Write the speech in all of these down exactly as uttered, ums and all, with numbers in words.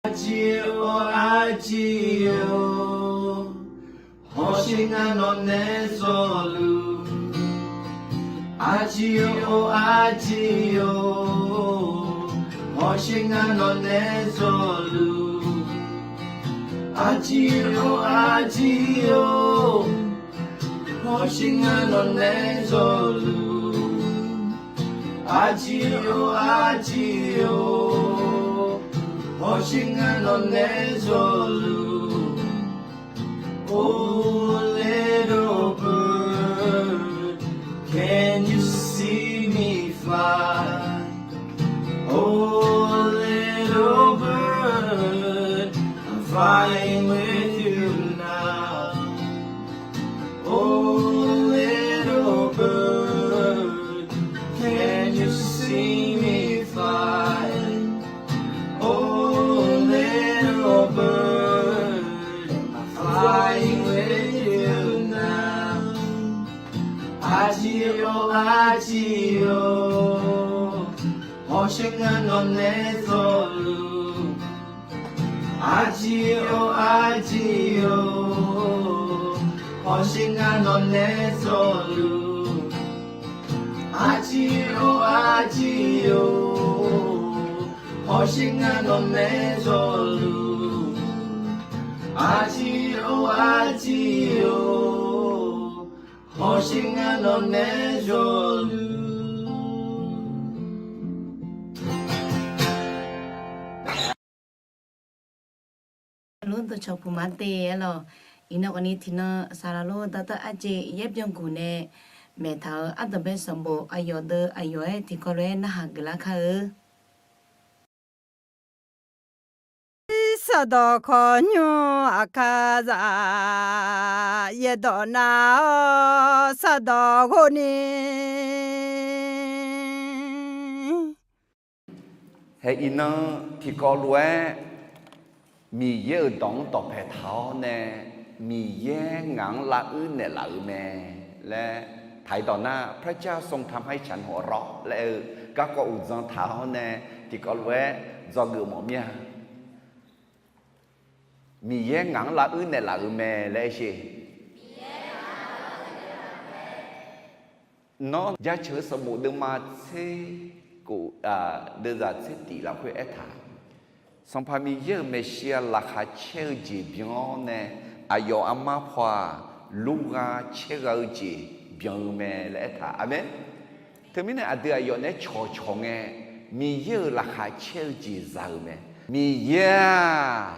Arjir-or, arjir-or, hawsher ngar nawqnae zawluf. Arjir-or, arjir-or, hawsher ngar nawqnae zawluf. Arjir-or, arjir-or, hawsher ngar nawqnae zawluf. Arjir-or, arjir-or, hawsher ngar nawqnae zawluf. Oh, little bird, can you see me fly? Oh, little bird, I'm flying with you now. Oh, little bird, can you see me fly? Oh, little bird, I'm flying with you now. Arjir-or, arjir-or, hawsher ngar nawqnae zawluf. Arjir-or, arjir-or, hawsher ngar nawqnae zawluf. Arjir-or, arjir-or, hawsher ngar nawqnae zawluf. Arjir-or, arjir-or, hawsher ngar nawqnae zawluf. Lor dawqcawq puq ma te aer lawq. Iqnan khawfni tiqnan saqlaq lor dawqtawv arjeq yaer byanguq nae maeqtaq-euq ardanqbae sanqbof aqyawf deuq aqyawf-aer tiqkawv lof-aer narhaq geuflar kar-eu. Sardawq khawqnymr aqkar zaq, yaerdawq nar-awr sardawq ghov ni. Hae iqnan tiqkawv lof-aer Miqyaer-euq dawq-anr dawqpae taq-awr nae, Miqyaer ngaq-anr laruir naeqlaf-euq mae laer taq-ir dawq nar, พระเจ้าทรงทำให้ฉันหัวเราะ laer aer-eu garkawv uqdzan taq-awr nae tiqkawv lof-aer dzawgeuf mawf mir-a. Miqyaer ngaq-anr laruir naeqlaf-euq mae laer aer sher. Nawr Jaceuq-eu sanqbof deuvma tser kof, deuvzaq tser tif lafkhoer aertaq, Sanqpaq Miqyaer-euq maeqshi-aq laqkhaq caer-eu jeq byan-awr nae, aqyawf armar paw-aq lurgha caergha-eu jeq byan-eu mae laer aertaq. Aqmeq. Teumirnae aqdui aqyawf naeq-aer cawqcawq ngae, Miqyaer-euq laqkhaq caer-eu jeq za-euq mae. Miqyaer-aq,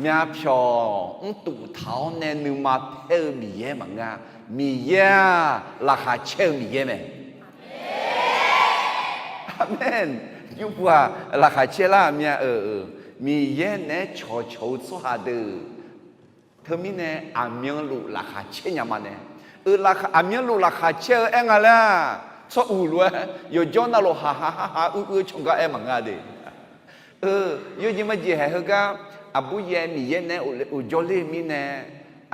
myavpyawq mrtuf taq-awr nae nuima paer-eu Miqyaer maqngeur-a. Miqyaer-aq, laqkhaq caer-eu Miqyaer mae. Aqmeq. Yurpuq-aq laqkhaq caer lar-aq myav-eu, Miqyaer naeq-aer cawqcawq-eu tsawrhaq deuq, teumirnae aqmyanluf laqkhaq caer nya ma nae. Aqmyanluf laqkhaq caer-eu aer nga laer-aq, tsawr uq lof-aer yawqjawr navluf haqha haqha uir uir-eu cawqgar aer maqngeur de. Yawjeq majeq haeq heugar, aqbur yaer Miqyaer naeq-aer uqjawr ler-eu mirnae,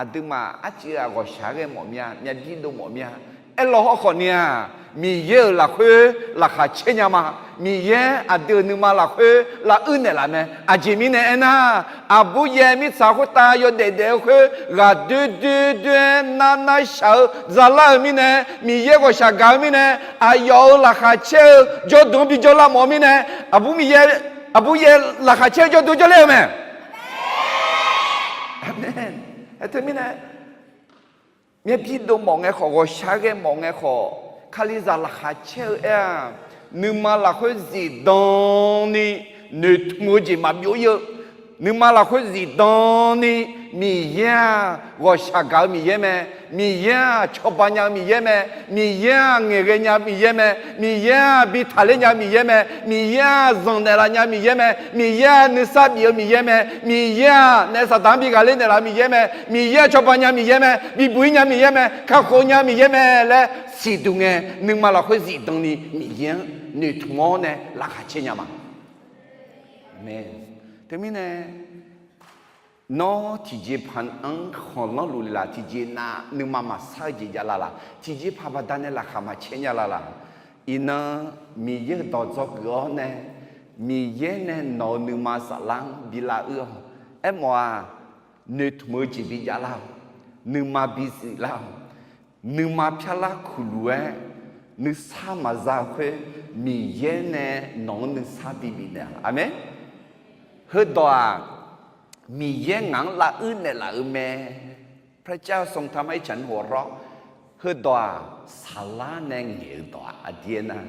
aqduimaf arcuiv-aq ghawqshaq ghae mawf myav, myavbir dov mawf myav. Aerlawr hawrkhawf ni-aq, Miqyaer-euq lafkhoer laqkhaq caer nya ma. Miqyaer aqdui-euq nuima lafkhoer laruir naeqlaf mae. Aqjeq mirnae aernar, aqbur yaer mirtsaq khoertav yawdaef daef-eu khoer ghaqdoer doer doer-aer nar nar shaq-eu zalar-euq mirnae, Miqyaer ghawqshaq gaq-eu mirnae, aqyawf-euq laqkhaq caer-eu jawrduq-anr bijawr lar mawf-eu mirnae, aqbur yaer laqkhaq caer-eu jawrduq jawrler-eu mae. Aqmeq. Teumirnae, myavbir dov mawf ngae khawf, ghawqshaq ghae mawf ngae khawf, Kalizaq laqkhaq caer-eu aer-aq, nuima lafkhoer zifdan ni noeqtmq-eu jeq maqbyov ir-eu, nuima lafkhoer zifdan ni Miqyaer-aq ghawqshaq gaq-eu Miqyaer mae. Miqyaer-aq cawba nya-eu Miqyaer mae. Miqyaer-aq ngaeqghae nya-eu Miqyaer mae. Miqyaer-aq bi taqler nya-eu Miqyaer mae. Miqyaer-aq zanqnaeq laf nya-eu Miqyaer mae. Miqyaer-aq nuisar bif-eu Miqyaer mae. Miqyaer-aq naef saqdaq-anr bi ghaqler naeqlaf-eu Miqyaer mae. Miqyaer-aq cawba nya Miqyaer mae. Bibuq ir nya Miqyaer mae. Kakhof nya Miqyaer mae laer siqduq ngae, nuima lafkhoer zifdan ni Miqyaer-anr noeqtmq-awr nae laqkhaq caer nya ma. Aqmeq. Teumirnae, nawr tiqjeqpaq-anr khanqlanr luf le laf, tiqjeqnav nuima maqsar-eu jeq jav la laf, tiqjeqpaq baqdanae laqkhaq maqcaer nya la laf. Iqnan Miqyaer-euq dawq dzawgeuf-awr nae, Miqyaer nae nawq-eu nuima saflar-anr bi lavuir-awq. Aermawf-aq, noeqtmq-eu jeq bi javlar-awq. Nuima bi ziflar-awq. Nuima pyarlar kuqluf-aer nuisar maqza-eu khoer, Miqyaer nae nawq-anr nuisar bi bifnaeq-a. Aqmeq. Heudawq-aq, Miqyaer ngaq-anr lavuir naeqlaf-eu mae. พระเจ้าทรงทำให้ฉันหัวเราะ Heudawq-aq, saqlar nae ngaeq-eu dawq-aq aqdir aernar,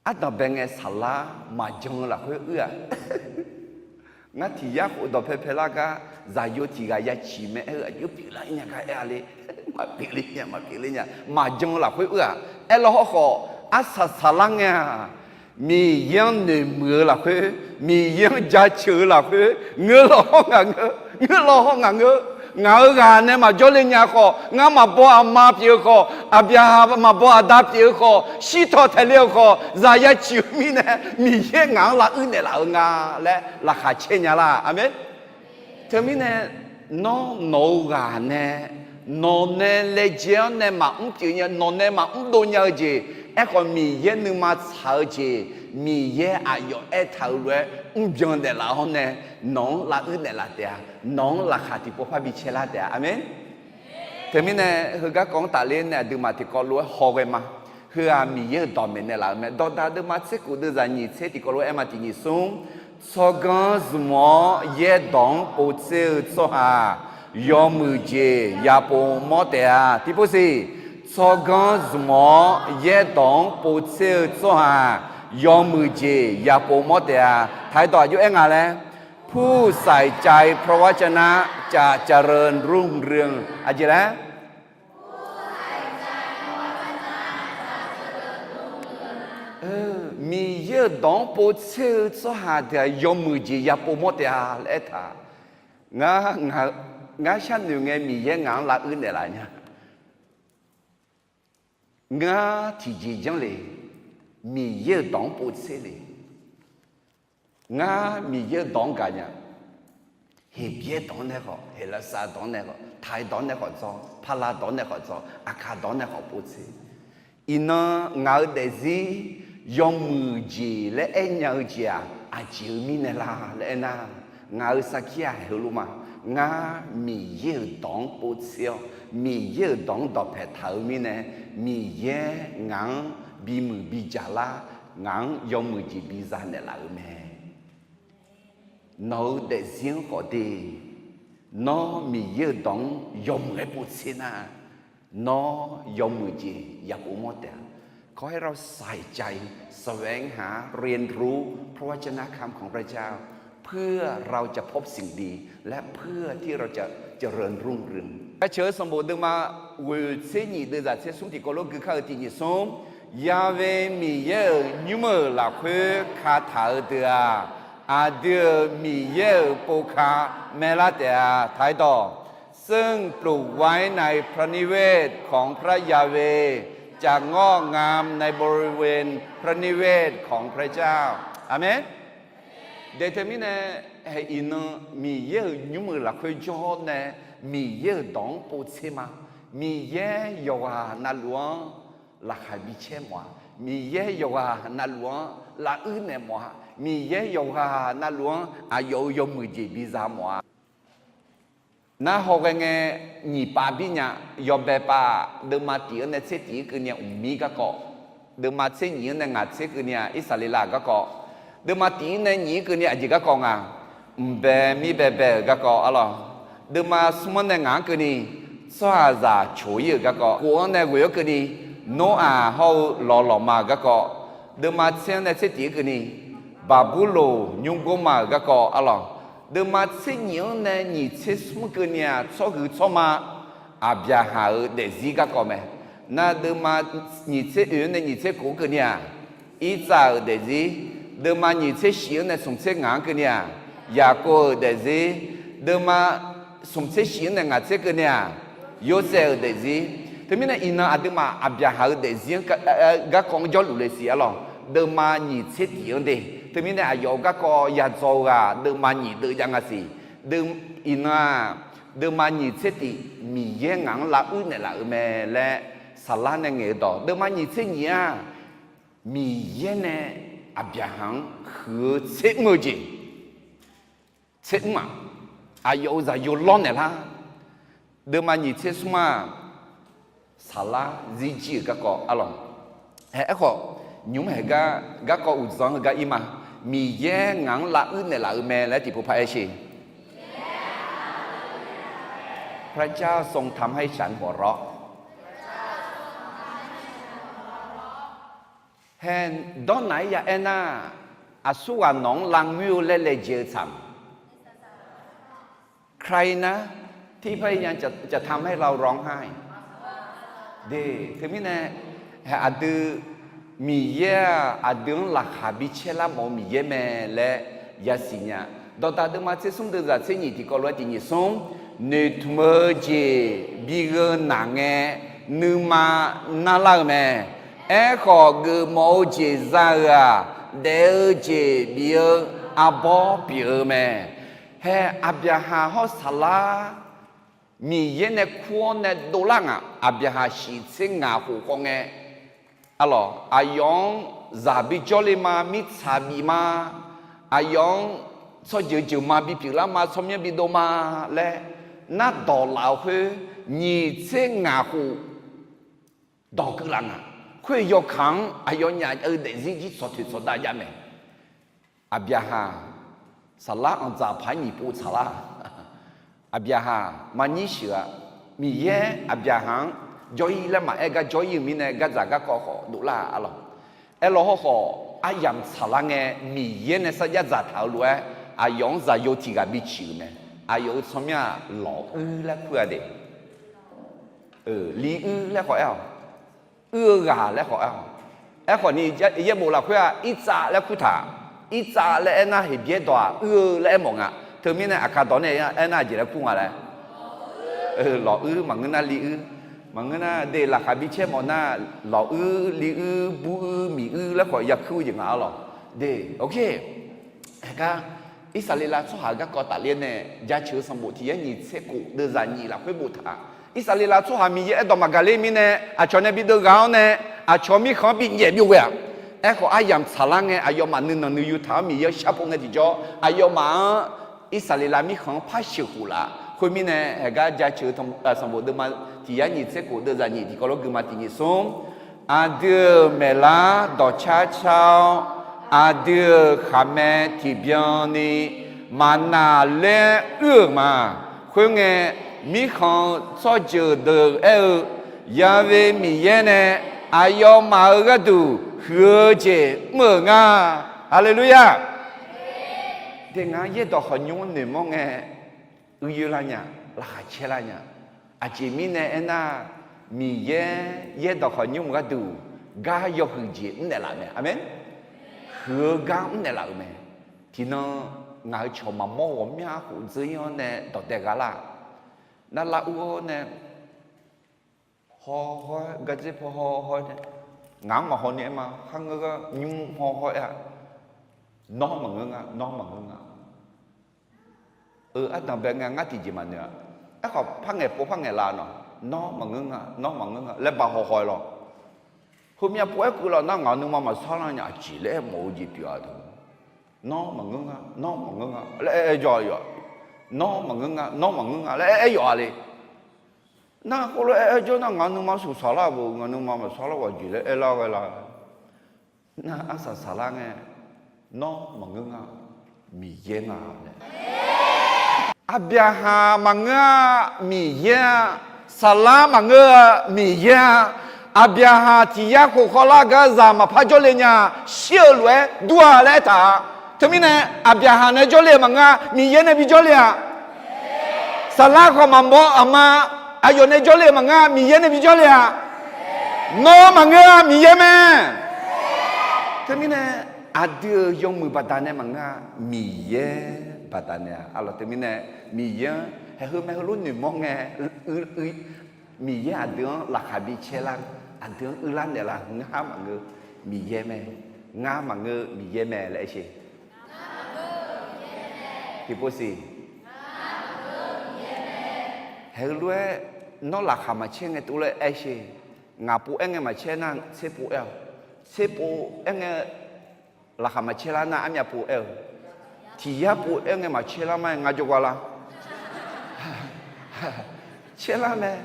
ardanqbae ngae saqlar maqjan-eu lafkhoer uir-aq, ngar tiq yar khof dawqpae paelar gar zaqyo tiq ghaq ya ciq mae aer-eu aqjox pyeuflar nya gar aer-a le. Maqpyeuf le nya, maqpyeuf le nya, maqjan-eu lafkhoer uir-aq, aerlawr hawrkhawf, arsaq saqlar ngae-aq, Miqyaer-anr noeqmuiq-eu lafkhoer, Miqyaer-anr jaceuq-eu lafkhoer, ngeur law hawr ngaq ngeur, ngeur law hawr ngaq ngeur. Ngaq-euq ghaq nae maqjawr le nya khawf, ngar maqbaw aqma pyeuf-eu khawf, aqbyaqhaq maqbaw aqda pyeuf-eu khawf, shirtaw taeq le-eu khawf, zaq ya ciq-eu mirnae, Miqyaer ngaq-anr lavuir naeqlaf-eu nga laer laqkhaq caer nya lar. Aqmeq. Teumirnae, nawr nawq-eu ghaq nae, nawq nae laejae-awr nae maqmr pyeuf nya, nawq nae maqmr dov nya-eu jeq, aerkhawf Miqyaer nuima tsaq-eu jeq, Miqyaer aqyawf aertaq-euq lof-aer mrbyan naeqlaf-awr nae, nawq-anr lavuir naeqlaf taef-a. Nawq-anr laqkhaq tiqpov par bi caer lar taef-a. Aqmeq. Teumirnae, heugar kawv-anr tafler nae aqduimaf tiqkawv lof-aer hawghae ma. Heu-aq Miqyaer-euq dawqmaeq naeqlaf-euq mae. Dawqdaq deuvma tser kof deuvzaq nyiq tser tiqkawv lof-aer aer ma. Tiq nyiq smr, tsawrganr zmq-awr yaerdawq-anr povtser-eu tsawrhaq yawmuiq jeq yapov mawr taef-a. Tiqpov siq, tsawrganr zmq-awr yaerdawq-anr povtser-eu tsawrhaq yawmuiq jeq yapov mawr taef-a. Taqdawq aqjox aer nga laer, ผู้ใส่ใจพระวจนะจะเจริญรุ่งเรือง aqjeq laer Miqyaer-euq dawq-anr povtser-eu tsawrhaq deuq-aq yawmuiq jeq yapov mawr taef-a laer aertaq. Ngar, ngar sharnoeq ngae Miqyaer ngaq-anr lavuir naeqlaf nya. Ngar tiqjeq janr le, Miqyaer-euq dawq-anr povtser le. Ngar Miqyaer-euq dawq-anr gaqnya. Heqbyaer dawq-anr nae khawf, Heqlaqsar dawq-anr nae khawf, Taiq dawq-anr nae khawf dzawr, Paqlaq dawq-anr nae khawf dzawr, Aqkaq dawq-anr nae khawf povtser. Iqnan ngaq-euq daefzir yawmuiq jeq laer aernya-eu jeq-aq, aqjeq-eu mirnae la laer aernar, ngaq-euq sarkir-aq heulof ma. Ngar Miqyaer-euq dawq-anr povtser-awr, Miqyaer-euq dawq-anr dawqpae taq-eu mirnae, Miqyaer ngaq-anr bimuiq bijaq lar, ngaq-anr yawmuiq jeq biza naeqlaf-euq mae. Nawq-eu daefzir-anr khawf de, nawr Miqyaer-euq dawq-anr yawmuiq-aer povtser nar, nawr yawmuiq jeq yapov mawr taef-a. ขอให้เราใส่ใจแสวงหาเรียนรู้พระวจนะคำของพระเจ้า เพื่อเราจะพบสิ่งดี และเพื่อที่เราจะเจริญรุ่งเรือง Aqcawq-eu sanqbof deuvma ghoeq tser nyiq deuvzaq tser smr tiqkawv lof gui kar-eu tiq nyiq smr, Ya'we Miqyaer-euq nymr-euq lafkhoer kataq-eu deuq-aq, aqdui-euq Miqyaer-euq pov ka maelar taef-a. Taqdawq, ซึ่งปลูกไว้ในพระนิเวศของพระยาเวห์ จะงอกงามในบริเวณพระนิเวศของพระเจ้า Aqmeq. Daeq teumirnae, iqnan Miqyaer-euq nymr-euq lafkhoer jawr-awr nae Miqyaer-euq dawq-anr povtser ma. Miqyaer yawqghaq navluf-anr laqkhaq bicaer mawf-a. Miqyaer yawqghaq navluf-anr lavuir naeq mawf-a. Miqyaer yawqghaq navluf-anr aqyawf-euq yawmuiq jeq biza mawf-a. Nar hawghae ngae nyiq pav bir nya. Yawbae pav-aq, deuvma tiq-anr nae tser tiq-ir keuvni-aq, mqmir garkawv. Deuvma tser nyiq-anr nae ngaq tser keuvni-aq, Irsaqleqlav-euq garkawv. Deuvma tiq-ir nae nyiq-ir keuvni aqjeq garkawv nga. Mqbae mirbae bae-euq garkawv arlawq. Deuvma smr-anr nae ngaq-anr keuvni, tsawrhaqzaq coq-ir-euq garkawv. Khof-anr nae ghoeq-awr keuvni, Noraq hawr-eu lawqlawqma-euq garkawv. Deuvma tser-anr nae tser tiq-ir keuvni, Baqburloq nymrgor ma-euq garkawv arlawq. Deuvma tser nyiq-anr nae nyiq tser smr keuvni-aq, tsawrhuiq tsawrma Aqbyaqhaq-euq daefzir garkawv mae. Nar deuvma nyiq tser oeq-anr nae nyiq tser kof keuvni-aq, Irtsav-euq daefzir. Deuvma nyiq tser shif-anr nae smq tser ngaq-anr keuvni-aq, Yaqkov-euq daefzir. Deuvma smq tser shif-anr nae ngaq tser keuvni-aq, Yorsaev-euq daefzir. Teumirnae iqnan aqduimaf Aqbyaqhaq-euq daefzir-anr garkawv-anr jawrluf le siq arlawq. Deuvma nyiq tser tiq-anr de. Teumirnae aqyawf-euq garkawv yadzaw-eu ghaq deuvma nyiq deuv jav nga siq. Iqnan-aq, deuvma nyiq tser tiq Miqyaer ngaq-anr lavuir naeqlaf-euq mae laer saflar nae ngaeq-eu dawq. Deuvma nyiq tser nyiq-aq, Miqyaer nae Aqbyaqhaq-anr huiq-eu tser mr-eu jeq, tser mr-aq, aqyawf-euq zaqyo lawrnaeq lar. Deuvma nyiq tser smr-aq, Saqlar zirjir-euq garkawv arlawq. Aerkhawf, nymq-mr haeq gar garkawv uqdzan-anr heugar ir ma. Miqyaer ngaq-anr lavuir naeqlaf-eu mae laer tiqpov par aer sher. พระเจ้าทรงทำให้ฉันหัวเราะ Hae, dawrnaq-aer ya aernar, aqsurghaq nawq-anr lavngoer-eu laer laejae-eu tsaq-a. ใครนะที่พยายามจะจะทำให้เราร้องไห้ De, teumirnae, aqdui, Miqyaer-aq aqdui-anr laqkhaq bi caer lar mawf-eu Miqyaer mae laer yasiq nya. Dawqdaq deuvma tser smr deuvzaq tser nyiq tiqkawv lof-aer tiq nyiq smr, noeqtmq-eu jeq bi gheu naq ngae, nuima narlar-eu mae. Aerkhawf, geufmawf-eu jeq za-euq-aq, daef-eu jeq bif-eu arbawr pyeuf-eu mae. Hae, Aqbyaqhaq hawr Saqlar Miqyaer nae kur-awr nae dovlar ngaq, Aqbyaqhaq shiq tser ngaq khof khawf ngae, arlawq, aqyawf-anr zaq bi jawrle ma, mirtsaq bif ma, aqyawf-anr tsawrjeuq jeuqma bipyeuf lar ma, tsawrmyanr bidov ma laer nardawq laf-eu khoer, nyiq tser ngaq khof dawq keuv laf ngaq. Khoer yawkaq-anr aqyawfnyaf-eu daefzir jir tsawqtoeq tsawqdav jav mae. Aqbyaqhaq, Saqlar anqdzaq paq-aer nyiq pov tsaqlar. Aqbyaqhaq maqnyir sheuq-a. Miqyaer Aqbyaqhaq-anr jawr-ir laer maqaer gar jawr-ir-euq mirnae gardzaq garkawv khawf dovlar-a arlawq. Aerlawr hawrkhawf, aryamq tsaqlar ngae, Miqyaer nae sarjax dzaqtaq-eu lof-aer, aqyawf-anr zaqyo tiq ghaq bi ciq-euq mae. Aqyawf-euq tsawrmyanr-aq, lawquir laer kur-a de. Liuir laer khawf aer-awq. Uir-eu ghaq laer khawf aer-awq. Aerkhawf ni, yaerbof lafkhoer-aq, irtsav laer kurtaq. Irtsav laer aernar, Heqbyaer dawq-aq, uir-eu laer aermawf nga. Teumirnae, Aqkaq dawq nae aernar, aqjeq laer kur nga laer, lawquir maqngeur nar liuir, maqngeur nar de laqkhaq bi caer mawf nar, lawquir, liuir, buruir, miquir laer khawf yakuir-eu jeq nga arlawq. De, ok. Aergar, Irsaqleqlav tsawrhaq-euq garkawv tafler nae jaceuq-eu sanqbof tiq yar nyiq tser khof deuvzaq nyiq lafkhoer boftaq-a. Irsaqleqlav tsawrhaq Miqyaer aerdawq maqgaq ler mirnae, aqcawq nae bi deuv ghaq-awr nae, aqcawq mirkhanq-anr bi nyaef byov ghae-aq. Aerkhawf, aryamq tsaqlar ngae, aqyawfmaf nuinanq nuiyu taq-awr Miqyaer-anr sharpov ngae tiqjawr, aqyawfmaf-anr Irsaqleqlav mirkhanq-anr par sheuqkhof laf. Khoermirnae, haegar jaceuq-eu sanqbof deuvma tiq yar nyiq tser khof deuvzaq nyiq tiqkawv lof guiqma tiq nyiq smr. Aqdui-euq maeqlar dawqcar car-awr, aqdui-euq khaqmae tiqbyan ni maqnaq laer uir-euq ma. Khoerngae, mirkhanq-eu tsawrjeuq deuq aer-eu, Ya've Miqyaer nae aqyawfmaf-euq gharduq huiq-eu jeq mr-euq nga. Haleluya! De, ngaq-anr yaerdawq khawqnymr noeqmawr ngae, uiyoer lar nya, laqkhaq caer lar nya. Aqjeq mirnae aernar, Miqyaer yaerdawq khawqnymr gharduq gar yawhuiq jeq mrnaeq laf mae. Aqmeq. Huiq-eu gar mrnaeq laf-euq mae. Tiqnan ngaq-euq cawq maqmawr ghawqmya khof dzeur-ir-awr nae dawqdae gha lar. Nar lar ur-awr nae, haw haw-aer gardzer paw haw haw-aer nae, ngaq-anr maqhaw ni aer ma, kharngeur gar nymr haw haw-aer-a, Nawr maqngeur nga, nawr maqngeur nga. Eu, ardanqbae ngae ngar tiqjeq maqnoeq-a. Aerkhawf par ngaeq pov par ngaeq laf nawq, Nawr maqngeur nga, nawr maqngeur nga laer ba haw haw-aer lawr. Heumyav pov-aer keuv laf nar ngaq nuima maqsar lar nya, aqjeq laer aermawf-eu jeq pyeuf-a teu. Nawr maqngeur nga, nawr maqngeur nga laer aer aer jawr-a yawq. Nawr maqngeur nga, nawr maqngeur nga laer aer aer yawf-a le. Nar khoerlof-aer aer jawr nar ngaq nuima suqsaq lar-a bo, ngaq nuima maqsar lar ghaq jeq laer aer lar ghae la. Nar arsaq saqlar ngae, Nawr maqngeur nga, Miqyaer nga laer. Aqbyaqhaq maqngeur-a, Miqyaer-a. Saqlar maqngeur-a, Miqyaer-a. Aqbyaqhaq tiq yar khof khawvlar gar zaq maqpar jawrle nya, shir-euq lof-aer dur-a laer aertaq-a. Teumirnae, Aqbyaqhaq nae jawrle-euq maqngeur-a, Miqyaer nae bi jawrle-a. Saqlar khawf maqmawr aqma, aqyawf nae jawrle-euq maqngeur-a, Miqyaer nae bi jawrle-a. Nawr maqngeur-a, Miqyaer mae. Teumirnae, aqdui-euq yawmuiq baqdanae maqngeur-a, Miqyaer baqdanae-a. Arlawq teumirnae, Miqyaer-anr haeq heu mae heulof noeqmawr ngae, Miqyaer aqdui-anr laqkhaq bi caer lar, aqdui-anr uilar naeqlaf, ngar maqngeur, Miqyaer mae. Ngar maqngeur, Miqyaer mae laer aer sher. Tiqpov siq. Haeq heulof-aer, Nawr laqkhaq maqcaer ngae tov laer aer sher. Ngaq pov aer ngae maqcaer nar tser pov aer-awq. Tser pov aer ngae laqkhaq maqcaer lar nar armyav pov aer-eu, tiq yar pov aer ngae maqcaer lar ma-aer ngar jawrgar lar. Caer lar mae.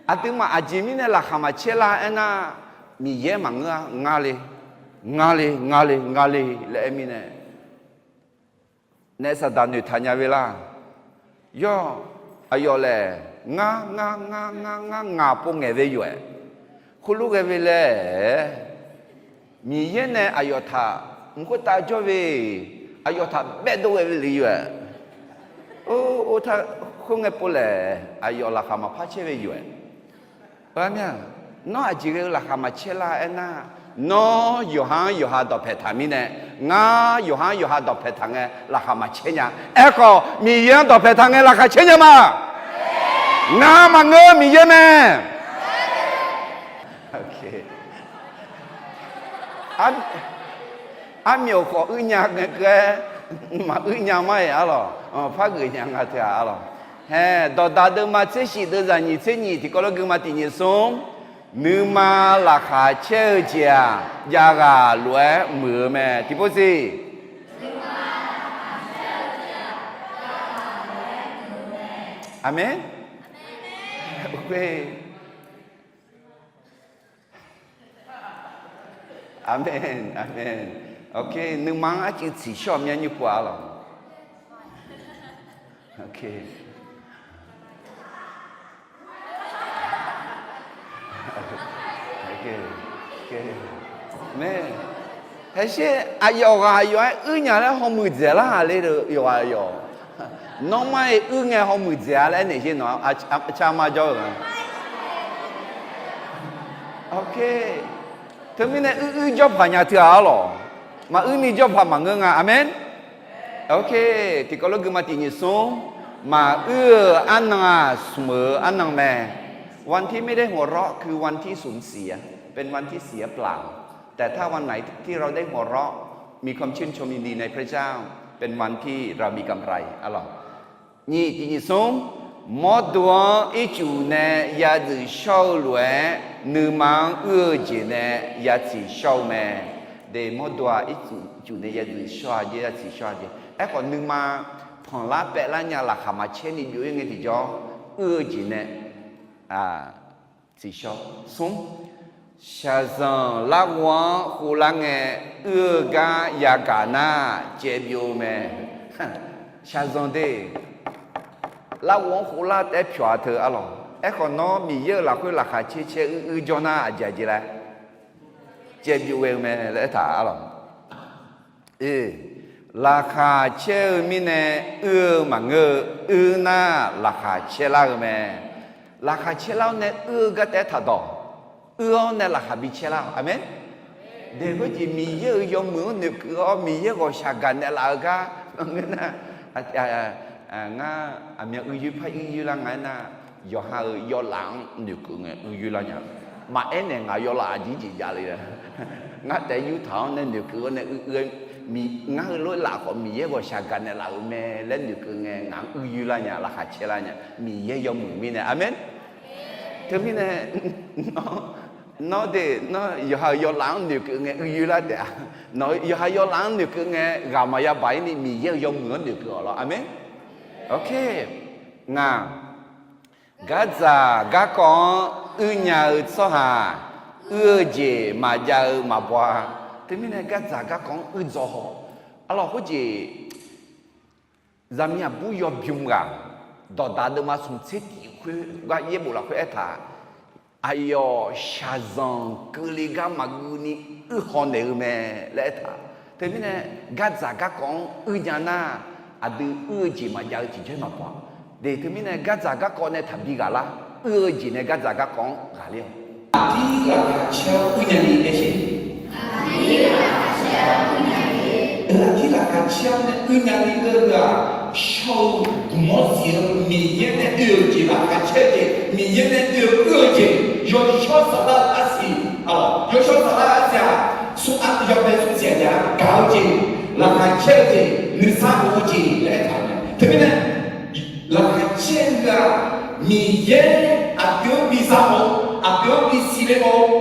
Aqduimaf aqjeq mirnae laqkhaq maqcaer lar aernar, Miqyaer maqngeur-a. Nga le, nga le, nga le, nga le laer aer mirnae, naef Saqdaq noeqtaq nya ve lar. Yawr, aqyawf laer, ngar, ngar, ngar, ngar, ngar, ngaq pov ngaeq ve yoeq-aer, khoerlof ghae ve laer, Miqyaer nae aqyawf taq mq khoertav jawr ve, aqyawf taq baedov ghae ve le yoeq-aer, or, or, khoerngae pov laer aqyawf laqkhaq maqpar caer ve yoeq-aer. Nawr aqjeq ghae-eu laqkhaq maqcaer lar aernar, nawr yawqha-anr yawqha dawqpaeq taq mirnae, ngar yawqha-anr yawqha dawqpaeq taq ngae laqkhaq maqcaer nya. Aerkhawf, Miqyaer-anr dawqpaeq taq ngae laqkhaq caer nya ma. Ngar maqngeur-eu Miqyaer mae. Armyof khawf uir nya ngae keuv-aer, maquir nya ma-iq arlawq. Par geuf nya nga teu-aq arlawq. Hae, dawqdaq deuvma tser shif deuvzaq nyiq tser nyiq tiqkawv lof guima tiq nyiq smr, nuima laqkhaq caer-eu jeq-aq, jav ghaq lof-aer muiq-eu mae. Tiqpov siq. Aqmeq. Aqmeq, aqmeq. Ok, nuima-anr arcuiv tsiqshawr-eu myanr nymr pov-a lawq. Ok. Mae, haesher aqyawf ghaq yawf-aer uir nya laer hawmuiq dzaeq lar-aq le-eu yawqghaq yawq. Nawmaf-iq uir ngae hawmuiq dzaeq-a laer aernaeq sher nawq-a, car ma jawr-eu nga. Ok. Teumirnae uir uir jawr paq nya teu-aq arlawq. Maquir ni jawr paq maqngeur nga. Aqmeq. Ok. Tiqkawv lof guima tiq nyiq smr, maqir-euq arnan-aq smq-eu arnan mae. วันที่ไม่ได้หัวเราะคือวันที่สูญเสีย เป็นวันที่เสียเปล่า แต่ถ้าวันไหนที่เราได้หัวเราะ มีความชื่นชมยินดีในพระเจ้า เป็นวันที่เรามีกำไร arlawq. Nyiq tiq nyiq smr, mawrdo-anr ircuf nae ya dzuif shawr-eu lof-aer, nuima-anr uir-eu jeq nae ya tsiq shawr-eu mae. De mawrdo-aq ircuf nae ya dzuif shawr-a jeq, ya tsiq shawr-a jeq. Aerkhawf nuima panqlar paevlar nya laqkhaq maqcaer ni byov-ir ngae tiqjawr, uir-eu jeq nae tsiqshawr. Smr, shaqzanq larghov-anr hovlar ngae, uir-eu gar yagaq nar caev byov-eu mae. Shaqzanq de, larghov-anr hovlar taef-aer pyawq-a teu arlawq. Aerkhawf nawr Miqyaer-euq lafkhoer laqkhaq caer caer uir uir jawr nar aqjeq aqjeq laer caev byov ghae-eu mae laer aertaq arlawq. Laqkhaq caer-eu mirnae uir-eu maqngeur-eu, uir nar laqkhaq caer lar-eu mae. Laqkhaq caer lar-awr nae uir-eu gar taef-aer taqdawq, uir-awr nae laqkhaq bi caer lar-awq. Aqmeq. Daeq khoerjeq Miqyaer-euq yawmuiq-anr noeqkeuv-awr Miqyaer ghawqshaq gaqnaeq laf-eu gar ngeur nar, ngar aqmyan uir yoer par uir yoer lar nga aernar, yawqha-euq yawlaf-anr noeqkeuv ngae uir yoer lar nya. Maqaer naeq ngaq yawlaf aqjeq jeq jav le-a. Ngar taef yurtaq-awr nae noeqkeuv-awr nae uir, ngar heulof-aer laf khawf Miqyaer ghawqshaq gaqnaeq laf-euq mae laer noeqkeuv ngae ngaq-anr uir yoer lar nya, laqkhaq caer lar nya. Miqyaer yawmuiq mirnae. Aqmeq. Teumirnae nawr de, nawr yawqha-euq yawlaf-anr noeqkeuv ngae uir yoer lar taef-a. Nawq yawqha yawlaf-anr noeqkeuv ngae ghaq maqya baq-ir ni Miqyaer-euq yawmuiq-anr noeqkeuv-awq lawr. Aqmeq. Ok. Ngaq, gardzaq garkawv-anr uir nya-eu tsawrhaq, uir-eu jeq maqjav-eu maqbaw-a. Teumirnae gardzaq garkawv-anr uir dzaw haw. Arlawq khoerjeq zaqmiq aqbur yawbymr ghaq, dawqdaq deuvma smq tser tiq khoer gar yaerbof lafkhoer aertaq, aqyawf shaqzanq keuvle gar maqgeuvni uir haw naeq-eu mae laer aertaq. Teumirnae gardzaq garkawv-anr uir nya nar, aqdui uir-eu jeq maqjav-eu tiqjawr maqbaw-a. De teumirnae gardzaq garkawv nae taqbi ghaq lar, uir-eu jeq nae gardzaq garkawv-anr ghaqler-awq. Aqdir laqkhaq caer-awr uir nya ni laer sher. Aqdir laqkhaq caer-awr nae uir nya ni laer-eu-aq, shawr-eu gmq-awr siq-eu Miqyaer nae oe-euq jeq, laqkhaq caer-eu jeq, Miqyaer nae oe-eu uir-eu jeq, yawshawr saflar-eu arsiq, yawshawr saflar-eu arsiq-aq, smr-a yawbae smr siq-aq jav gaq-eu jeq, laqkhaq caer-eu jeq, nuisar of-eu jeq laer aertaq-euq mae. Teumirnae laqkhaq caer-eu ghaq, Miqyaer aqdui-anr bi za mawf-eu, aqdui-anr bi siqle mawf-eu,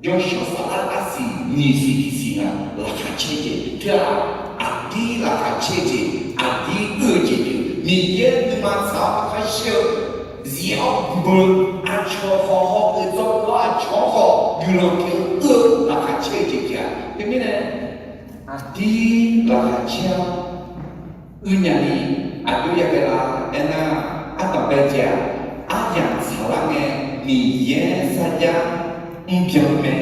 Yawshawr Saflar arsiq nyiq siq tiq siq ngaq laqkhaq caer jeq teu-aq, aqdir laqkhaq caer jeq, aqdir uiq-eu jeq pyeuf. Miqyaer nuima tsaq-awr maqkhar shir-eu, zif-awr beu-eu, aqcawq khawf haw-eu dzawr-awr aqcawq-anr khawf guiqlanq pyeuf-eu uiq-eu laqkhaq caer-eu jeq pyeuf-a. Teumirnae aqdir laqkhaq caer-awr uiqnya ni aqjox yaghae la aernar, ardanqbae jeq-aq, aryamq tsaqlar ngae Miqyaer sarjax mrbyan mae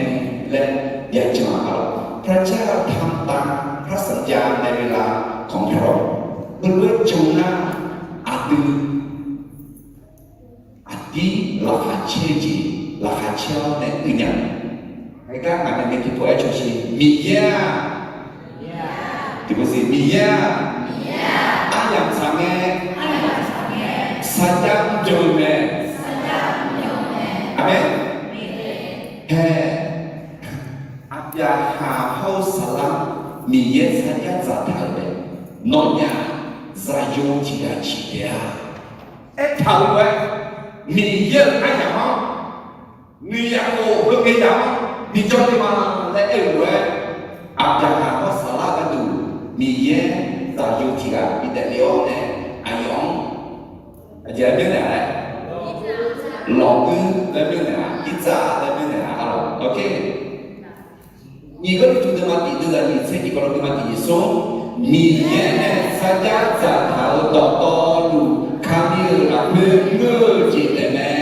laer yajan-a lawq. พระเจ้าทำตามพระสัญญาในเวลาของพระองค์ heulof-aer jan nar, aqdui aqdir laqkhaq caer-eu jeq laqkhaq caer-awr nae uiqnya. Heugar ngaq nae tiqpov-aer cawsher, Miqyaer-aq, tiqpov siq, Miqyaer-aq, aryamq tsaq ngae sarjax mrbyan-eu mae. Aqmeq. Hae, Aqbyaqhaq hawr-eu Saflar Miqyaer sarjax dzaqtaq-euq mae. Nawnyaf zaqyo tiq ghaq ciq taef-a. Aertaq-euq lof-aer, Miqyaer-euq aryamq-anr noeqyaf khof heughae yaf-anr bijawr le ma laer aer-eu lof-aer, Aqbyaqhaq hawr Saflar gharduq Miqyaer zaqyo tiq ghaq bidaef le-awr nae aqyawf-anr aqjeq-aer byannaeq-a laer, lawqguir laer byannaeq-a, irdzaq laer byannaeq-a lawq. Nyiq Gawrliqtu deuvma tiq deuvzaq nyiq tser tiq kawv lo deuvma tiq nyiq smr, Miqyaer nae sarjax dzaqtaq-euq dawqtawvluf Kali-euq lafkhoer ngeur-eu jeq taef mae.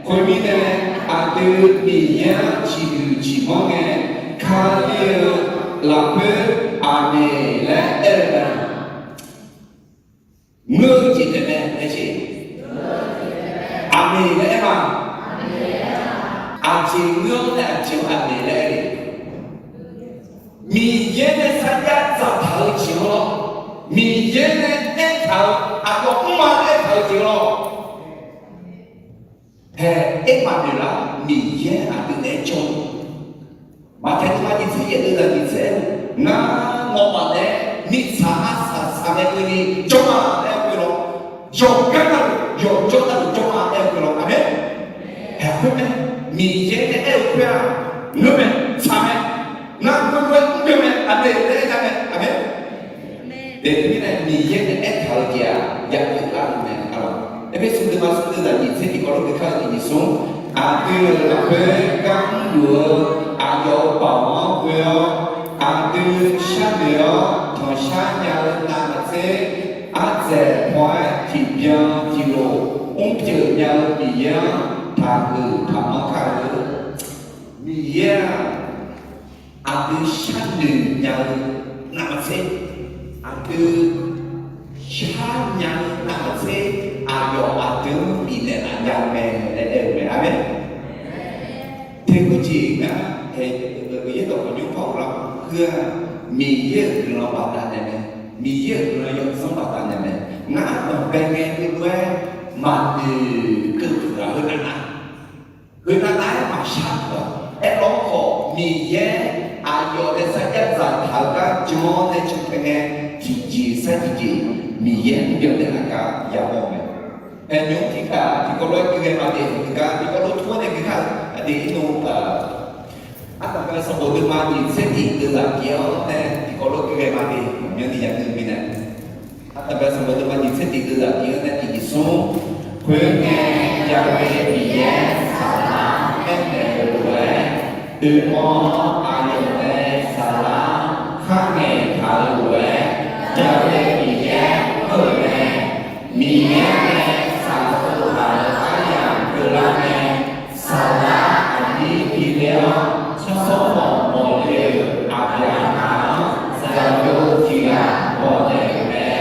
Khoermirnae, aqdui Miqyaer-anr ciqhuiq ciqmanr ngae, Kali-euq lafkhoer aqmeq laer aer-eu mae. Ngeur-eu jeq taef mae, aer jeq. Aqmeq laer aer ma. Aqjeq ngeur-awr nae aqjeq-anr aqmeq laer aer-eu. Miqyaer nae sarjax dzaqtaq-eu jeq-anr lawr, Miqyaer nae aertaq-eu aqyawf mrma aertaq-eu jeq-anr lawr. Hae, aermaf noeqlar Miqyaer aqdui naeq-aer jawr-eu. Maqtaeq deuvma nyiq tser yaef deuvzaq nyiq tser, ngar nawmaf nae mirtsaq arsaq saqmae keuvni jawr ma laer aer-eu lawr. Yawqgar navluf yawqjawr navluf jawr ma aer-eu lawr. Aqmeq. Hae khoer mae, Miqyaer nae aer-eu khoer-aq, ngeur mae, tsaq mae, ngar khoerlof-aer mrbyan mae, aqmeq laer aer-a mae. Aqmeq. Teumirnae Miqyaer nae aertaq-eu jeq-aq, yaqkeuv lar-eu mae. Erpersu deuvma smr deuvzaq nyiq tser tiq kawv lo geuf kar-eu tiq nyiq smr, aqdui-euq lafkhoer gar mrluf-eu aqyawf-euq baoq-anr ghoe-awr, aqdui sharnoeq-awr tanqshar nya-eu navmaqtser, ardzaeq paw-aer tiqbyan tiqlof mrpyeuf nya-eu Miqyaer-anr taqhuiq taqmanr kar-eu. Miqyaer-aq, aqdui sharnoeq nya-eu navmaqtser, aqdui sharnya-eu navmaqtser, aqyawf aqdui-anr bifnaeq laf nya-eu mae laer aer-eu mae. Aqmeq. Teughoe jeq ngar hae-eu yaerdawq khawf nymr par ghoflar-eu heu-aq, Miqyaer-euq guiqlanq baqda naeq mae. Miqyaer-euq guiqlanq yawdzanr baqda naeq mae. Ngar ardanqbae ngae heulof-aer maqnoeq keuv puq-aq, heu navnav, heu navnav-aer maqshar puq-aq. Aerkhawf, Miqyaer aqyawf nae sarjax dzaqtaq-eu gar jan-awr nae cantae ngae, tiqjeq sar tiqjeq Miqyaer mrbyan daef nar gar yamawr-eu mae. Hae nymr tiqkhav tiqkawv lof-aer gui ghae ma de, tiqkawv lof-aer tiqkawv lof tmr-awr nae gui kar-eu aqdui irnu-aq, ardanqbae sanqbof deuvma nyiq tser tiq deuvzaq pyeuf-awr nae tiqkawv lof gui ghae ma de, maqmyanni yaqnui mirnae. Ardanqbae sanqbof deuvma nyiq tser tiq deuvzaq pyeuf-awr nae tiq nyiq smr, khoerngae, Yaqkov Miqyaer saflar aernaeq-eu lof-aer, oeqmawr-awr aqyawf nae saflar kharngaeq taq-eu lof-aer, Yaqkov Miqyaer anr-eu mae. Miqyaer nae shaqkhof taq-euq aryamq keuvlar ngae, saflar aqnyir pi le-awr, tsawrhaq mawf le-euq Aqbyaqhaq-anr zaqyo tiq ghaq bawq naeq-euq mae.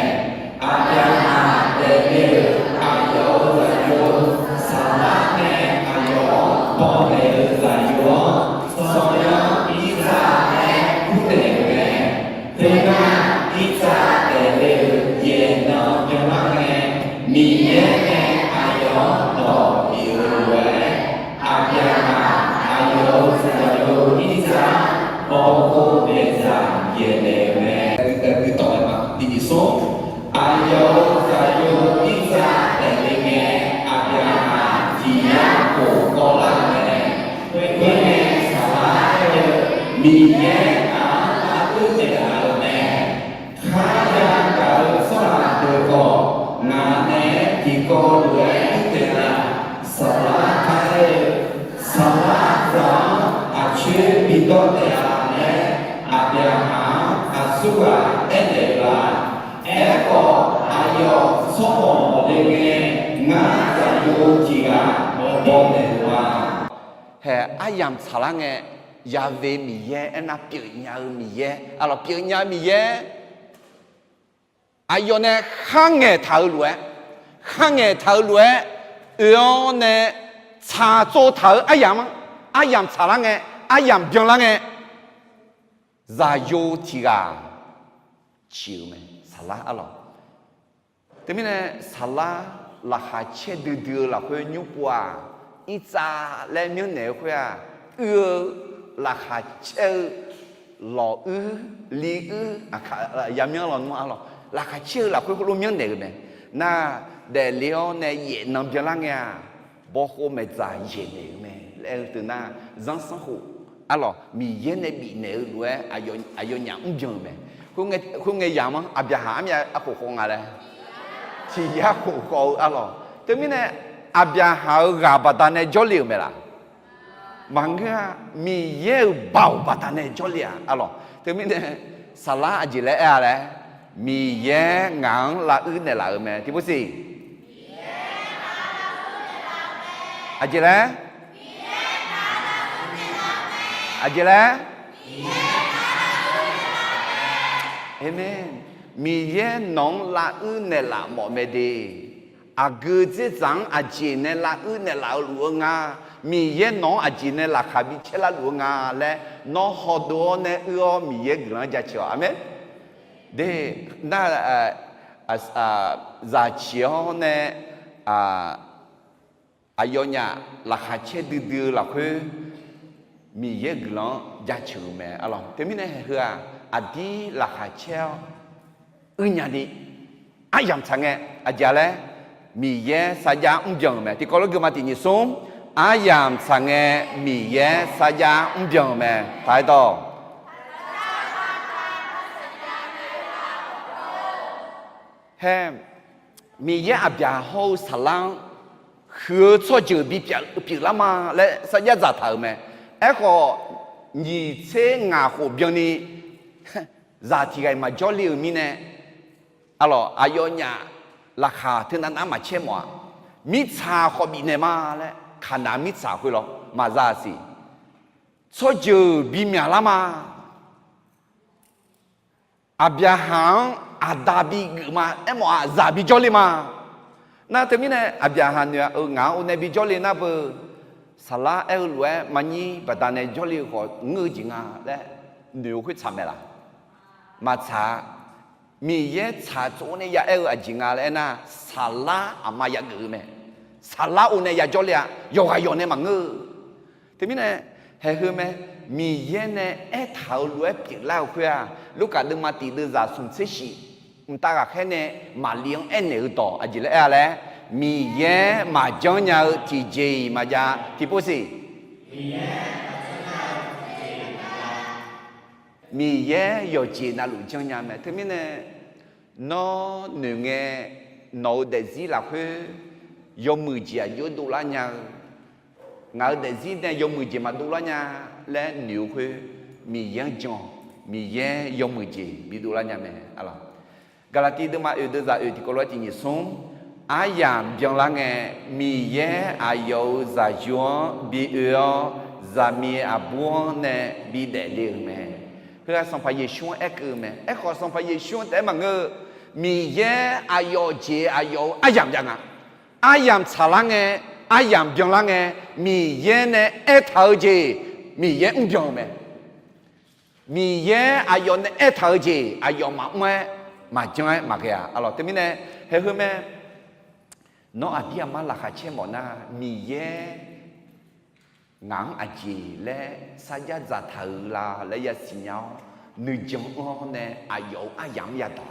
Aqbyaqhaq daefle-euq aqyawf-euq zaqyo, saflar nae aqyawf-anr bawq naeq-euq zaqyo-anr, Sawrmyanr Irtsav laer kurnaeq-euq mae. Khoernar, Irtsav daefle-euq yaeqnan byanlar ngae, Miqyaer nae aqyawf-anr dawq bif-eu lof-aer, Aqbyaqhaq aqyawf-euq zaqyo Irtsav-anr bawq khov daeqzaq yaeqnaeq-euq mae. Aqyawf-euq zaqyo Irtsav daefle ngae, Aqbyaqhaq tiq yar khof kawvlar-euq mae. Khoerngae, saflar Miqyaer ngaq-anr lar uir naeqlaf-euq mae. Kharya gaq-eu tsawrhaq deuq khawf, ngaq nae tiqkawv lof-aer uir taeq-a. Saflar kar-aer-eu, Saflar zaq-anr aqcoer bidawr taef-a laer, Aqbyaqhaq-anr aqsurghaq aernaeq-euq-a. Aerkhawf, aqyawf tsawrmawq mawf le ngae, ngar zaqyo tiq ghaq bawnaeq-euq ma. Hae, aryamq tsaqlar ngae, Yahweh Miqyaer aernar pyeufnya-eu Miqyaer, arlawq pyeufnya-eu Miqyaer, aqyawf nae kharngaeq taq-eu lof-aer, kharngaeq taq-eu lof-aer, oe-awr nae tsaqtsov taq-eu aryamq-anr, aryamq tsaqlar ngae, aryamq byanlar ngae, zaqyo tiq ghaq ciq-euq mae, saflar arlawq. Teumirnae saflar laqkhaq caer duidui-eu lafkhoer nymr pov-aq, irtsav laer myanrnaeq-eu khoer-aq, uir-eu laqkhaq caer-eu lawq uir, li uir, aqkaq yamyanr lawnmr arlawq, laqkhaq caer-eu lafkhoer khoerlof myanrnaeq-euq mae. Nar, daefle-awr nae yaefnan byanlar ngae-aq, bawkhov maeqdzaq yaeqnaeq-eu mae laer aer-eu teu nar, zanrsanrkhof arlawq Miqyaer nae bifnaeq-eu lof-aer aqyawfnyaf mrbyan-euq mae. Khoerngae yamq-anr Aqbyaqhaq armyav arkhof khawf nga laer, tiq yar khof khawf-eu arlawq. Teumirnae Aqbyaqhaq-euq ghaq baqdanae jawrle-euq mae laq? Maqngeur-a. Miqyaer-euq baoq baqdanae jawrle-aq arlawq. Teumirnae saflar aqjeq laer aer-a laer, Miqyaer ngaq-anr laruir naeqlaf-euq mae. Tiqpov siq. Aqjeq laer? Aqjeq laer? Aqmeq. Miqyaer nawq-anr laruir naeqlaf mawf mae de. Aqgeu dzerdzaq-anr aqjeq nae laruir naeqlaf-eu luf-eu nga. Miqyaer nawq-anr aqjeq nae laqkhaq bi caerlar luf-eu nga laer nawr hawdov-awr nae uir-awr Miqyaer guiqlanq-anr jaceuq-awq. Aqmeq. De, nar, zaqciq-awr nae aqyawfnyaf laqkhaq caer duidui-eu lafkhoer Miqyaer guiqlanq-anr jaceuq-euq mae arlawq. Teumirnae haeq heu-aq, aqdir laqkhaq caer-awr uirnya ni, aryamq tsaq ngae, aqjeq laer, Miqyaer sarjax mrbyan-euq mae. Tiqkawv lof geufma tiq nyiq smr, aryamq tsaq ngae Miqyaer sarjax mrbyan-euq mae. Taq-aer dawq. Hae, Miqyaer Aqbyaqhaq hawr-eu saflar-anr huiq-eu tsawrjeuq bipyeuf lar ma laer sarjax dzaqtaq-euq mae. Aerkhawf, nyiq tser ngaq khof byanni zaq tiq ghaq-iq maqjawr le-euq mirnae, arlawq aqyawfnyaf laqkhaq teunav nav maqcaer mawf-a. Mirtsaq khawf bifnaeq ma laer, Kaqnaq mirtsaq khoer lawr maqza siq. Tsawrjeuq bimyaq lar ma. Aqbyaqhaq-anr aqda bigeuf ma, aermawf-aq zaq bijawr le ma. Nar teumirnae Aqbyaqhaq noeq-a, eu, ngaq-anr onae bijawr le nar beu, saflar aer-eu lof-aer maqnyir baqdanae jawrle-eu khawf ngeur-eu jeq nga laer noeq-eu khoer tsaq mae laq? Maqtsaq-a. Miqyaer tsaq tsov nae ya aer-eu aqjeq nga laer aernar, saflar aqma yageuf-eu mae. Saflar onae yajawr le-a, yawqghaq yawq nae maqngeur-eu. Teumirnae, haeq heu mae, Miqyaer nae aertaq-euq lof-aer pyeuflar-eu khoer-aq, Lurkaf deuvma tiq deuvzaq smq tser shif mqtav ghaqkhaer nae Maqli-anr aernaeq-eu dawq aqjeq laer aer-a laer, Miqyaer maqjanr nya-eu tiqjeq-iq maqjav tiqpov siq. Miqyaer yawqjeq navluf janrnya mae. Teumirnae, nawr noeq ngae, nawq-eu daefzir lafkhoer yawmuiq jeq aqjox dovlar nya-eu, ngaq-euq daefzir nae yawmuiq jeq maqdovlar nya laer noeq-eu khoer, Miqyaer-anr jan-awq. Miqyaer yawmuiq jeq bidovlar nya mae. Gaqlaqtiv deuvma oeq deuvzaq oeq tiqkawv lof-aer tiq nyiq smr, aryamq byanlar ngae, Miqyaer aqyawf-euq zaqyo-anr bi oe-awr, zaqmiq aqbur-anr nae bidaef le-euq mae. Heu-aq Sanqpaq Yeqsur-anr aerkeuv-eu mae. Aerkhawf Sanqpaq Yeqsur-anr taef-aer maqngeur-eu, Miqyaer aqyawf jeq aqyawf-euq aryamq jav nga. Aryamq tsaqlar ngae, aryamq byanlar ngae, Miqyaer nae aertaq-eu jeq, Miqyaer mrbyan-eu mae. Miqyaer aqyawf nae aertaq-eu jeq aqyawf maqmr-aer, maqjanr-aer maqghae-a. Arlawq teumirnae, haeq heu mae. Nawr aqdir aqmar laqkhaq caer mawf nar, Miqyaer ngaq-anr aqjeq laer sarjax dzaqtaq-euq la laer yasiq nya-awr, nuijan-anr-awr nae aqyawf-euq aryamq-anr yadaq.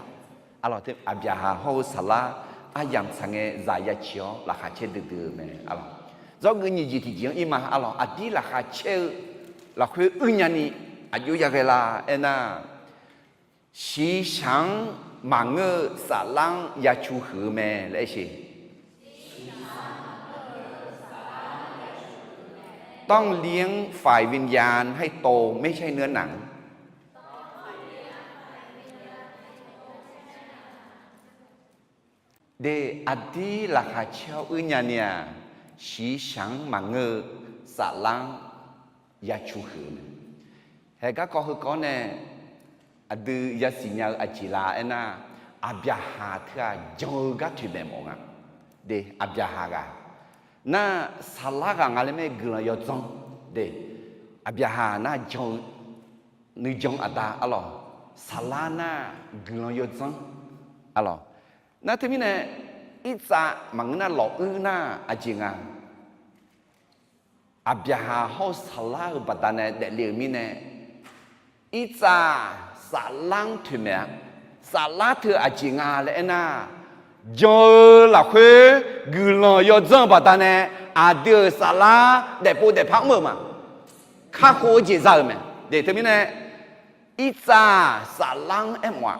Arlawq, Aqbyaqhaq hawr-eu saflar aryamq tsaq ngae zaq yaciq-awr laqkhaq caer duidui-eu mae. Arlawq, zawrgeuf nyiq jeq tiqjeq-anr ir ma. Arlawq, aqdir laqkhaq caer-eu lafkhoer uirnya ni, Aqjox yaghae la aernar, shiqshaq-anr maqngeur-eu saflar-anr ya cu huiq-eu mae laer aer sheq. ต้องเลี้ยงฝ่ายวิญญาณให้โต ไม่ใช่เนื้อหนัง De, aqdir laqkhaq caer-awr uir nyani-aq, shiqshaq-anr maqngeur-eu saflar-anr ya cu huiq-eu mae. Haeq garkawv heukawv nae aqdui yasiq nya-eu aqjeq la aernar, Aqbyaqhaq teu-aq jan-eu gar toeqmaeq mawf nga. De, Aqbyaqhaq ghaq nar, saflar ghaq nga laer mae, guiqlanq yawdzanr. De, Aqbyaqhaq nar jan-eu nuijan aqda arlawq, saflar nar guiqlanq yawdzanr arlawq. Nar teumirnae, irtsav maqngeur nar lawquir nar aqjeq nga. Aqbyaqhaq hawr-eu saflar-euq baqdanae daefle-euq mirnae, irtsav saflar-anr toeqmaeq-a. Saflar teu aqjeq nga laer aernar, jan-eu lafkhoer guiqlanq yawdzanr-eu baqdanae aqdui-euq saflar daefpov daefpar mr-euq ma. Kakhof-eu jeq za-euq mae. De, teumirnae, irtsav saflar-anr aermawf-a.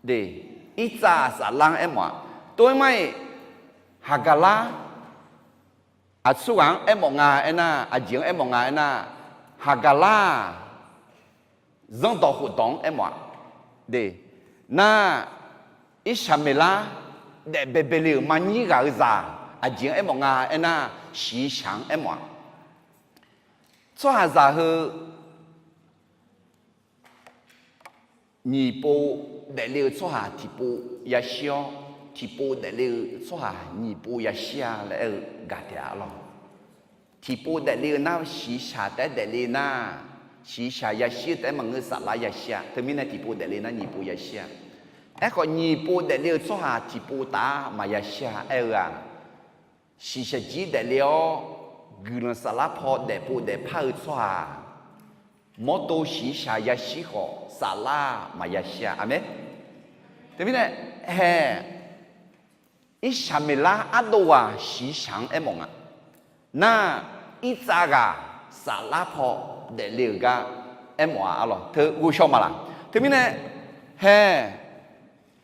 De, irtsav saflar-anr aermawf-a. Tov-aer mar-iq, Haqgaqlar, aqsurghaq-anr aermawf nga aernar, aqjeq-anr aermawf nga aernar, Haqgaqlar-aq, zanrdawq khofdawq-anr aermawf-a. De, nar, Irsaqmeqlar daef baebae le-euq marnyir ghaq-eu zaq aqjeq-anr aermawf nga aernar, shiqshaq-anr aermawf-a. Tsawrhaqzaq heu nyiq pov daefle-eu tsawrhaq tiqpov yashir-awr, tiqpov daefle-eu tsawrhaq nyiq pov yashir-a laer aer-eu gaq taef-a lawr. Tiqpov daefle-eu nar shiqshaq taef-aer daefle nar, shiqshaq yashir-eu taef-aer maqngeur, saflar yashir-a. Teumirnae tiqpov daefle nar nyiq pov yashir-a. Aerkhawf nyiq pov daefle-eu tsawrhaq tiqpov taf-aer maqyashir-a aer-eu-aq, shiqshaq jir daefle-awr guiqlanq saflar paw daefpov daefpar-eu tsawrhaq mawrdo shiqshaq yashir khawf, saflar maqyashir-a. Aqmeq. Teumirnae, hae, Irsaqmeqlar ardov ghaq shiqshaq-anr aermawf nga. Nar, irtsav ghaq saflar paw daefle-euq gar aermawf-a arlawq. Teu ghovshaw maqlaq. Teumirnae, hae,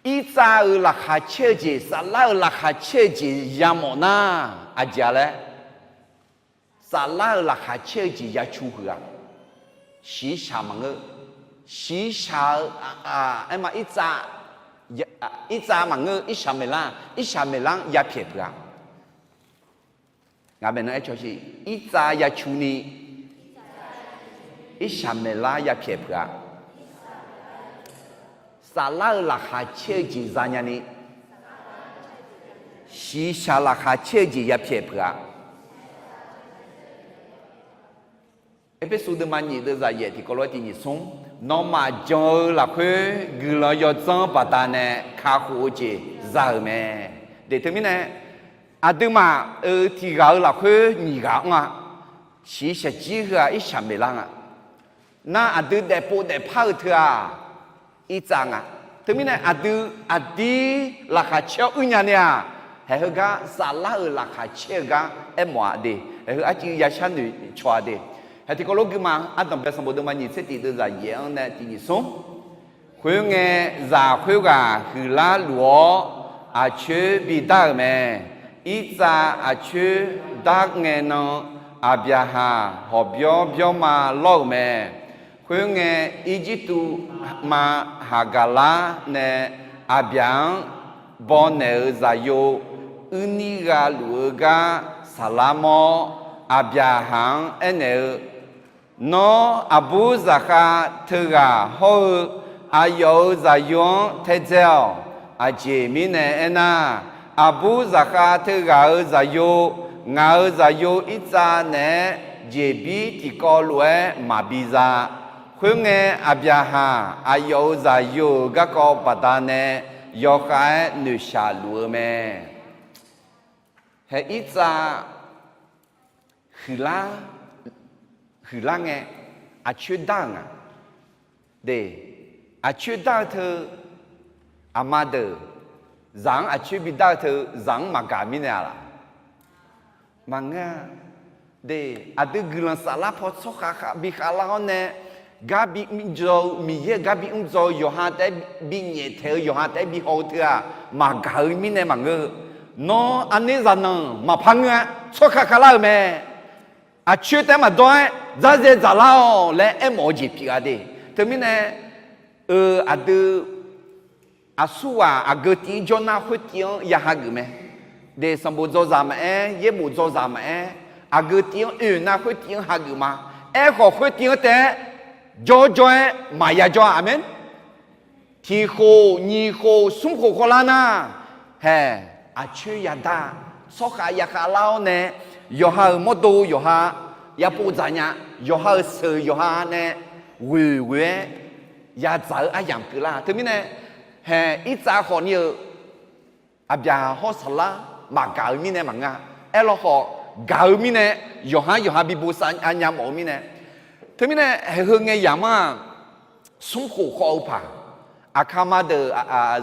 irtsav-euq laqkhaq caer-eu jeq, saflar-euq laqkhaq caer-eu jeq yamawf nar, aqjeq-a laer, saflar-euq laqkhaq caer-eu jeq ya cu huiq-a. Shiqshaq maqngeur. Shiqshaq-eu, aerma, irtsav maqngeur, Irsaqmeqlar, Irsaqmeqlar-anr ya pyaeq peuq-a. Ngaq maeqnan aer cawq shi, irtsav ya cu ni, Irsaqmeqlar ya pyaeq peuq-a. Saflar-euq laqkhaq caer-eu jeq zanya ni, shiqshaq laqkhaq caer-eu jeq ya pyaeq peuq-a. Erpersu deuvma nyiq deuv zaqyaef tiqkawv lof-aer tiq nyiq smr, nawmaf jan-eu lafkhoer guiqlanq yawdzanr baqdanae kakhof-eu jeq za-euq mae. De, teumirnae, aqduimaf-euq tiq ghaq-eu lafkhoer nyiq ghaq anr-a. Shiqshaq jir heu-aq Irsaqmeqlar nga. Nar, aqdui daefpov daefpar-eu teu-aq, irtsav nga. Teumirnae aqdui aqdir laqkhaq caer-awr uir nya ni-aq, haeq heugar saflar-euq laqkhaq caer-eu gar aermawf-a de. Haeq heu arcuiv yashar noeqcawq-a de. Haeq tiqkawv lof guima ardanqbae sanqbof deuvma nyiq tser tiq deuv zaqyaef-anr nae tiq nyiq smr. Khoerngae, zaq khoerghaq huiqlar luf-awr aqcoer bidar-euq mae. Irtsav aqcoer dar ngae nan, Aqbyaqhaq hawqbyawr byawrma lawr-euq mae. Khoerngae, Irjirtuv ma Haqgaqlar nae Aqbyaq-anr bawnaeq-eu zaqyo uirnir gha luf-eu gar saqlar mawr, Aqbyaqhaq-anr aernaeq-eu, Nawr aqbur zaqkhav teughaq hawr-eu aqyawf-euq zaqyo-anr taedzae-awq. Aqjeq mirnae aernar, aqbur zaqkhav teughaq-euq zaqyo, ngaq-euq zaqyo Irtsav naeq-aer jeqbir tiqkawv lof-aer maqbi za. Khoerngae, Aqbyaqhaq aqyawf-euq zaqyo-euq garkawv baqdanae yawkhav-aer noeqshaq luf-eu mae. Hae, Irtsav huiqlar, huiqlar ngae, aqcoer dar-euq nga. De, aqcoer dar-eu teu, aqma deuq, zaq-anr aqcoer bidar-eu teu, zaq-anr maqgaq mirnae-a laq? Maqngeur-a. De, aqdui guiqlanq saflar paw tsawrkhav khav bi khavlar-awr nae, gar bimr dzaw-eu, Miqyaer-euq gar bimr dzaw-eu yawqha taef-aer binyaef taeq-eu yawqha taef-aer bihaw-eu teu-aq, maqgaq-eu mirnae maqngeur-eu. Nawr aqner zaqnanq maqpar ngeur-a. Tsawrkhav khavlar-euq mae. Aqcoer taef-aer maqdawr-aer dzarzae dzaqlar-awq laer aermawf-eu jeq pyeuf-a de. Teumirnae, eu, aqdui aqsurghaq aqgeu tiv-anr jawr nar khoertiv-anr ya hageuf mae. De, sanqbof dzawzaq maqaer, yaerbof dzawzaq maqaer, aqgeu tiv-anr oe nar khoertiv-anr hageuf ma. Aerkhawf khoertiv-anr taef-aer jawr jawr-aer maqya jawr-a. Aqmeq. Tiq khof, nyiq khof, smr khof khawvlar nar, hae, aqcoer yadar, tsawrkhav ya khavlar-awr nae, yawqha-euq mawrdo yawqha yapov dzaq nya, yawqha-euq sheuq yawqha nae ghoeq ghoe-aer yadzaq-eu aryamq keuvlar. Teumirnae, hae, irtsav khawf ni-eu Aqbyaqhaq hawr saflar maqgaq-eu mirnae maqngeur-a. Aerlawkhawf, gaq-eu mirnae, yawqha-anr yawqha bi bosav nya mawf-eu mirnae. Teumirnae, haeqheu ngae yamq-anr-aq, smr khof khawv-eu paq, aqkaqma deuq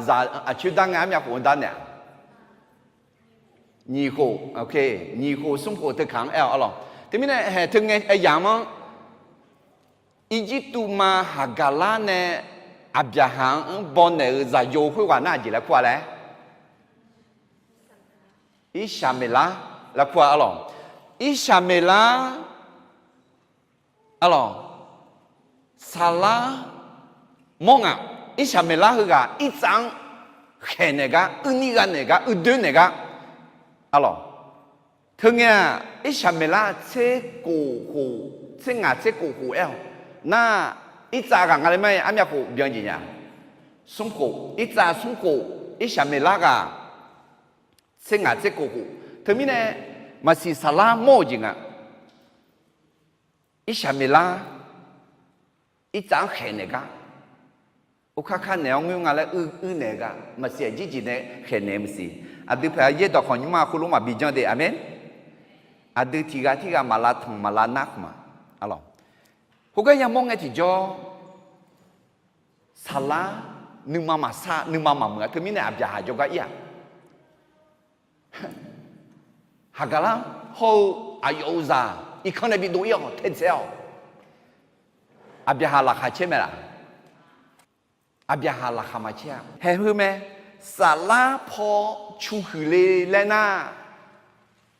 zaq aqcoer dar ngae armyav khof-anr dar naeq-a. Nyiq khof, nyiq khof smr khof teukaq-anr aer-awq arlawq. Teumirnae, haeq teu ngae aer yamq-anr Irjirtuv ma Haqgaqlar nae Aqbyaqhaq-anr bawnaeq-eu zaqyo khoerghaq nar aqjeq laer kur-a laer? Irsaqmeqlar laer kur-a arlawq. Irsaqmeqlar, arlawq, saflar mawr ngaq. Irsaqmeqlar heughaq irtsav-anr khaeqnaeq gar, uirnir gha naeq gar, uidoer naeq gar, arlawq. Teungae-aq, irsaqmeqlar tser khof khof, tser ngaq tser khof khof aer-awq. Nar, irtsav ghaq nga laer mar-aer armyav khof byan jeq nya. Smr khof, irtsav smr khof, irsaqmeqlar ghaq tser ngaq tser khof khof. Teumirnae, maqsiq saflar mawr-euq jeq nga. Irsaqmeqlar irtsav-anr khaeqnaeq gar, okar kar naeq-awr ngoer nga laer uir naeq-eu gar, maqsiq aqjir jeq nae khaeqnaeq-eu maqsiq. Aqdui paq-aer yaerdawq khawf nymr-a khoerlof maqbi janr de. Aqmeq. Aqdui tiq ghaq tirghaq maqlav tanq maqlav nar khmq-a, arlawq. Khoergar yamawr ngae tiqjawr, saflar nuima maqsar, nuima maqmuiq-a. Teumirnae Aqbyaqhaq jawrgar ir-aq, Haqgaqlar hawr-eu aqyawf-euq zaq irkanr nae bidov ir-awq, taedzae-awq. Aqbyaqhaq laqkhaq caer mae laf? Aqbyaqhaq laqkhaq maqcaer-a. Haeqheu mae, saflar paw cuhuiq le laer nar,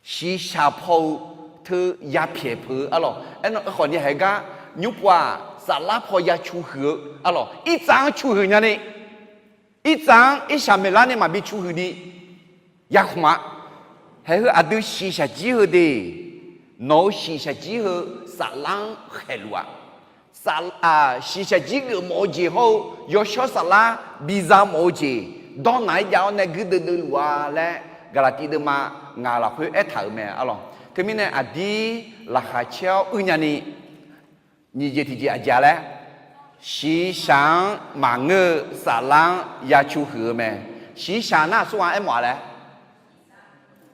shiqshaq paw-eu teu yapyaeq peuq-eu arlawq. Aerkhawf ni haeq gar nymr pov-aq, saflar paw ya cuhuiq-eu arlawq. Irtsav-anr cuhuiq nyani, irtsav-anr irsaqmeqlar nae maqbi cuhuiq ni yakhmq-a. Haeqheu aqdui shiqshaq jir heu de, nawq-euq shiqshaq jir heu saflar-anr khaeqluf-aq, shiqshaq jir geufmawf-eu jeq hawr-eu yawshawr saflar biza mawf-eu jeq dawrnaq-aer jav-awr nae guirdeuv deuvluf-a laer Gaqlaqtiv deuvma ngaq lafkhoer aertaq-euq mae arlawq. Teumirnae aqdir laqkhaq caer-awr uir nyani, nyiq jeq tiqjeq aqjeq-a laer, shiqshaq-anr maqngeur-eu saflar-anr ya cuhuiq-eu mae. Shiqshaq nar aqsurghaq aermawf-a laer?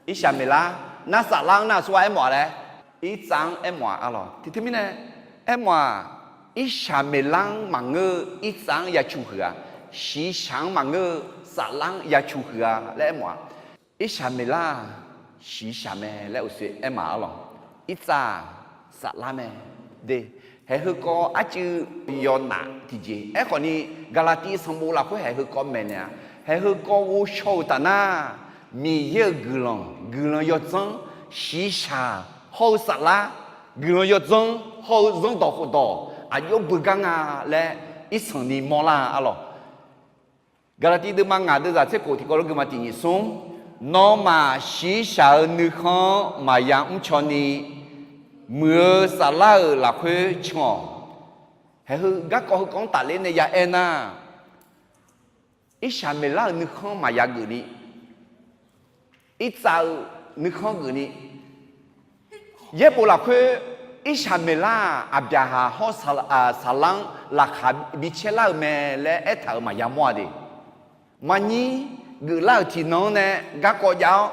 Irsaqmeqlar. Nar saflar-anr nar aqsurghaq aermawf-a laer? Irtsav-anr aermawf-a arlawq. Tiqteumirnae aermawf-aq, irsaqmeqlar-anr maqngeur-eu irtsav-anr ya cuhuiq-a, shiqshaq-anr maqngeur-eu saflar-anr ya cuhuiq-a laer aermawf-aq, irsaqmeqlar-aq, shiqshaq mae laer uqshoe aermawf-a arlawq. Irtsav-aq, saflar mae. De, haeqheu kawv arcuiv yawnaf tiqjeq. Aerkhawf ni, Gaqlaqtiv sanqbof lafkhoer haeqheu kawv maeqnaeq-a. Haeqheu kawv ghovshaw-euq taf nar, Miqyaer-euq guiqlanq, guiqlanq yawdzanr, shiqshaq hawr-eu saflar, guiqlanq yawdzanr hawr-eu zanrdawq khofdawq aqjox beugar nga laer irsanq ni mawrlar arlawq. Gaqlaqtiv deuvma ngaq deuvzaq tser khof tiqkawv lof geufma tiq nyiq smr, nawmaf shiqshaq-eu nuikhanr-anr maqya mrcaw ni, muiq-eu saflar-euq lafkhoer can-awq. Haeqheu garkawv heukawv-anr tafler nae ya aer nar, irsaqmeqlar-euq nuikhanr maqya geuf ni, irtsav-eu nuikhanr geuf ni, yaerbof lafkhoer irsaqmeqlar-aq, Aqbyaqhaq hawr saflar-anr laqkhaq bi caerlar-euq mae laer aertaq-euq maqya mawr-a de. Maqnyir geuflar-euq tiqnan-anr nae garkawv jav-awr,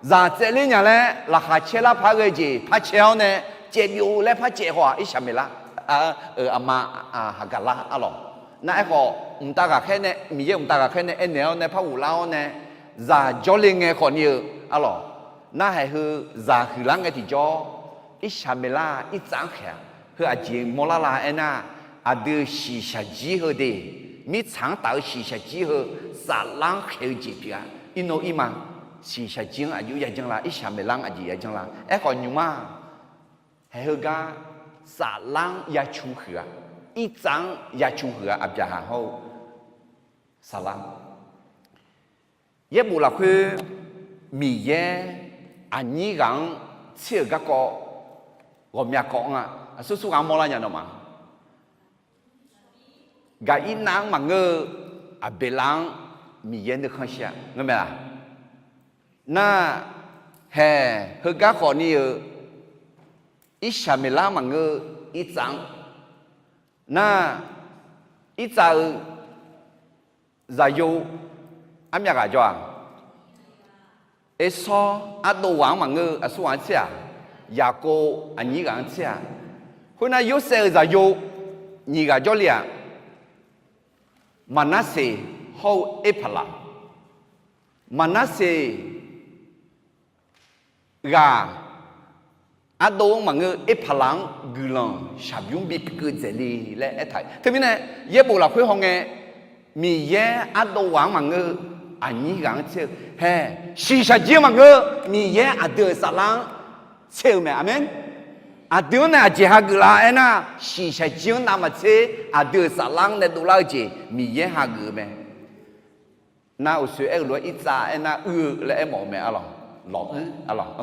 zaq tsaevler nya laer laqkhaq caerlar par ghae jeq par caer-awr nae, caevbyov laer par caev haw-aq, irsaqmeqlar, aqma, Haqgaqlar arlawq. Nar aerkhawf, mqtav ghaqkhaer nae, Miqyaer mqtav ghaqkhaer nae aernaeq-awr nae par ghoflar-awr nae, zaq jawrle ngae khawf ni-eu arlawq. Nar haeqheu zaq huiqlar ngae tiqjawr, irsaqmeqlar irtsav-anr khaeq-a. Heu aqjeq mawrlar la aernar, Aqdui shiqshaq jir heu de, mirtsaq-anr taf-eu shiqshaq jir heu saflar-anr khaeq-eu jeq pyeuf-a. Irnov ir ma. Shiqshaq jir-anr aqjox yajanr la, irshaq maeqlar-anr aqjeq yajanr la. Aerkhawf nymq ma, haeq heugar saflar-anr yacu huiq-a, irtsav-anr yacu huiq-a, aqbyaqhaq hawr-eu saflar. Yaerbof lafkhoer Miqyaer aqnyir ghaq-anr tser-euq garkawv ghawqmya kawv anr-a. Aqsur sur ghaq-anr mawrlar nya nawmaf. Gaqirnav-anr maqngeur-eu Aqbeqlav-anr Miqyaer nuikhanr shir-a ngeur mae laq? Nar, haeq heugar khawf ni-euq irshaq maeqlar maqngeur-eu irtsav-anr, nar, irtsav-eu zaqyo armyav ghaq jawr-aq, Ersawr ardov ghaq-anr maqngeur-eu aqsur ghaq-anr tser-aq, Yaqkov aqnyir ghaq-anr tser-aq, khoernar Yorsaev-euq zaqyo nyiq ghaq jawrle-aq, Maqnarseq hawr-eu Erpaqlaq. Maqnarseq ghaq ardov-anr maqngeur-eu Erpaqlaq-anr guiqlanq shaqbymr bikeuv dzaeq le laer aertaq-eu. Teumirnae yaerbof lafkhoer hawngae, Miqyaer ardov ghaq-anr maqngeur-eu aqnyir ghaq-anr tser-eu hae, shiqshaq jir-anr maqngeur, Miqyaer aqdui-euq saflar-anr tser-eu mae. Aqmeq. Aqdui-anr nae aqjeq hageuf la aernar, shiqshaq jir-anr navmaqtser aqdui-euq saflar-anr nae dovlar-eu jeq Miqyaer hageuf-eu mae. Nar uqsoer aer-eu lof-aer irtsav aernar uir-eu laer aermawf-eu mae arlawq. Lawq uir arlawq.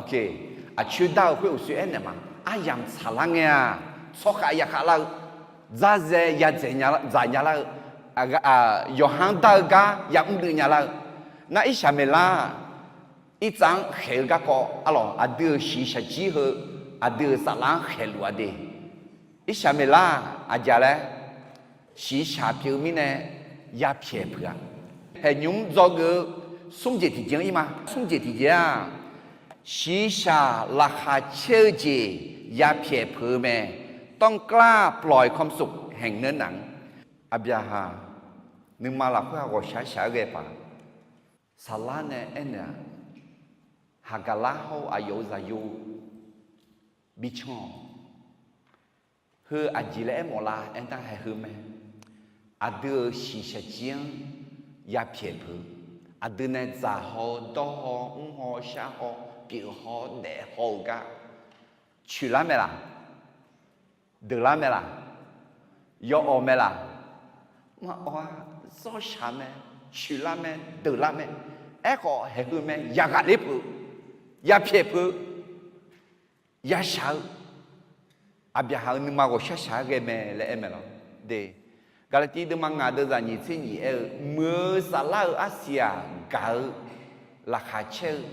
Aqcoer dar-eu khoer uqsoer aernaeq ma. Aryamq tsaqlar ngae-aq, tsawrkhav yakhav lar-eu, dzarzae yadzaq nya lar-eu, yawqha-anr dar-eu gar yamr duiv nya lar-eu. Nar irshaq maeqlar irtsav-anr khaeq-eu garkawv arlawq, aqdui-euq shiqshaq jir heu aqdui-euq saflar-anr khaeqluf-a de. Irshaq maeqlar aqjeq laer, shiqshaq pyeuf-eu mirnae yapyaeq peuq-a. Haeqnymr dzawgeuf-eu smr jeq tiqjeq-anr ir ma. Smr jeq tiqjeq-aq, shiqshaq laqkhaq caer-eu jeq yapyaeq peuq-eu mae. ต้องกล้าปล่อยความสุขแห่งเนื้อหนัง Aqbyaqhaq nuima lafkhoer-aq ghawqshaq shaq-aer ghae paq. Saflar nae aernaeq-aq, Haqgaqlar hawr-eu aqyawf-euq zaqyo bicanr-awq. Heu aqjeq laer aermawf lar aernar haeq heu mae. Aqdui-euq shiqshaq jir-anr yapyaeq peuq. Aqdui nae dzaq haw-eu, dawr haw, mr haw, shar haw, pyeuf haw, daef haw-eu gar coeqlar mae laq? Deuqlar mae laq? Yawawq mae laq? Maqawq-a. Zawrshaq mae, coeqlar mae, deuqlar mae. Aerkhawf haeq heu mae, yaghaq ler peuq, yapyaeq peuq, yashaq-eu Aqbyaqhaq-euq nuima ghawqshaq shaq-aer ghae mae laer aer mae lawr. De, Gaqlaqtiv deuvma ngaq deuvzaq nyiq tser nyiq aer-eu, muiq-eu saflar-euq arsiq-aq gaq-eu, laqkhaq caer-eu,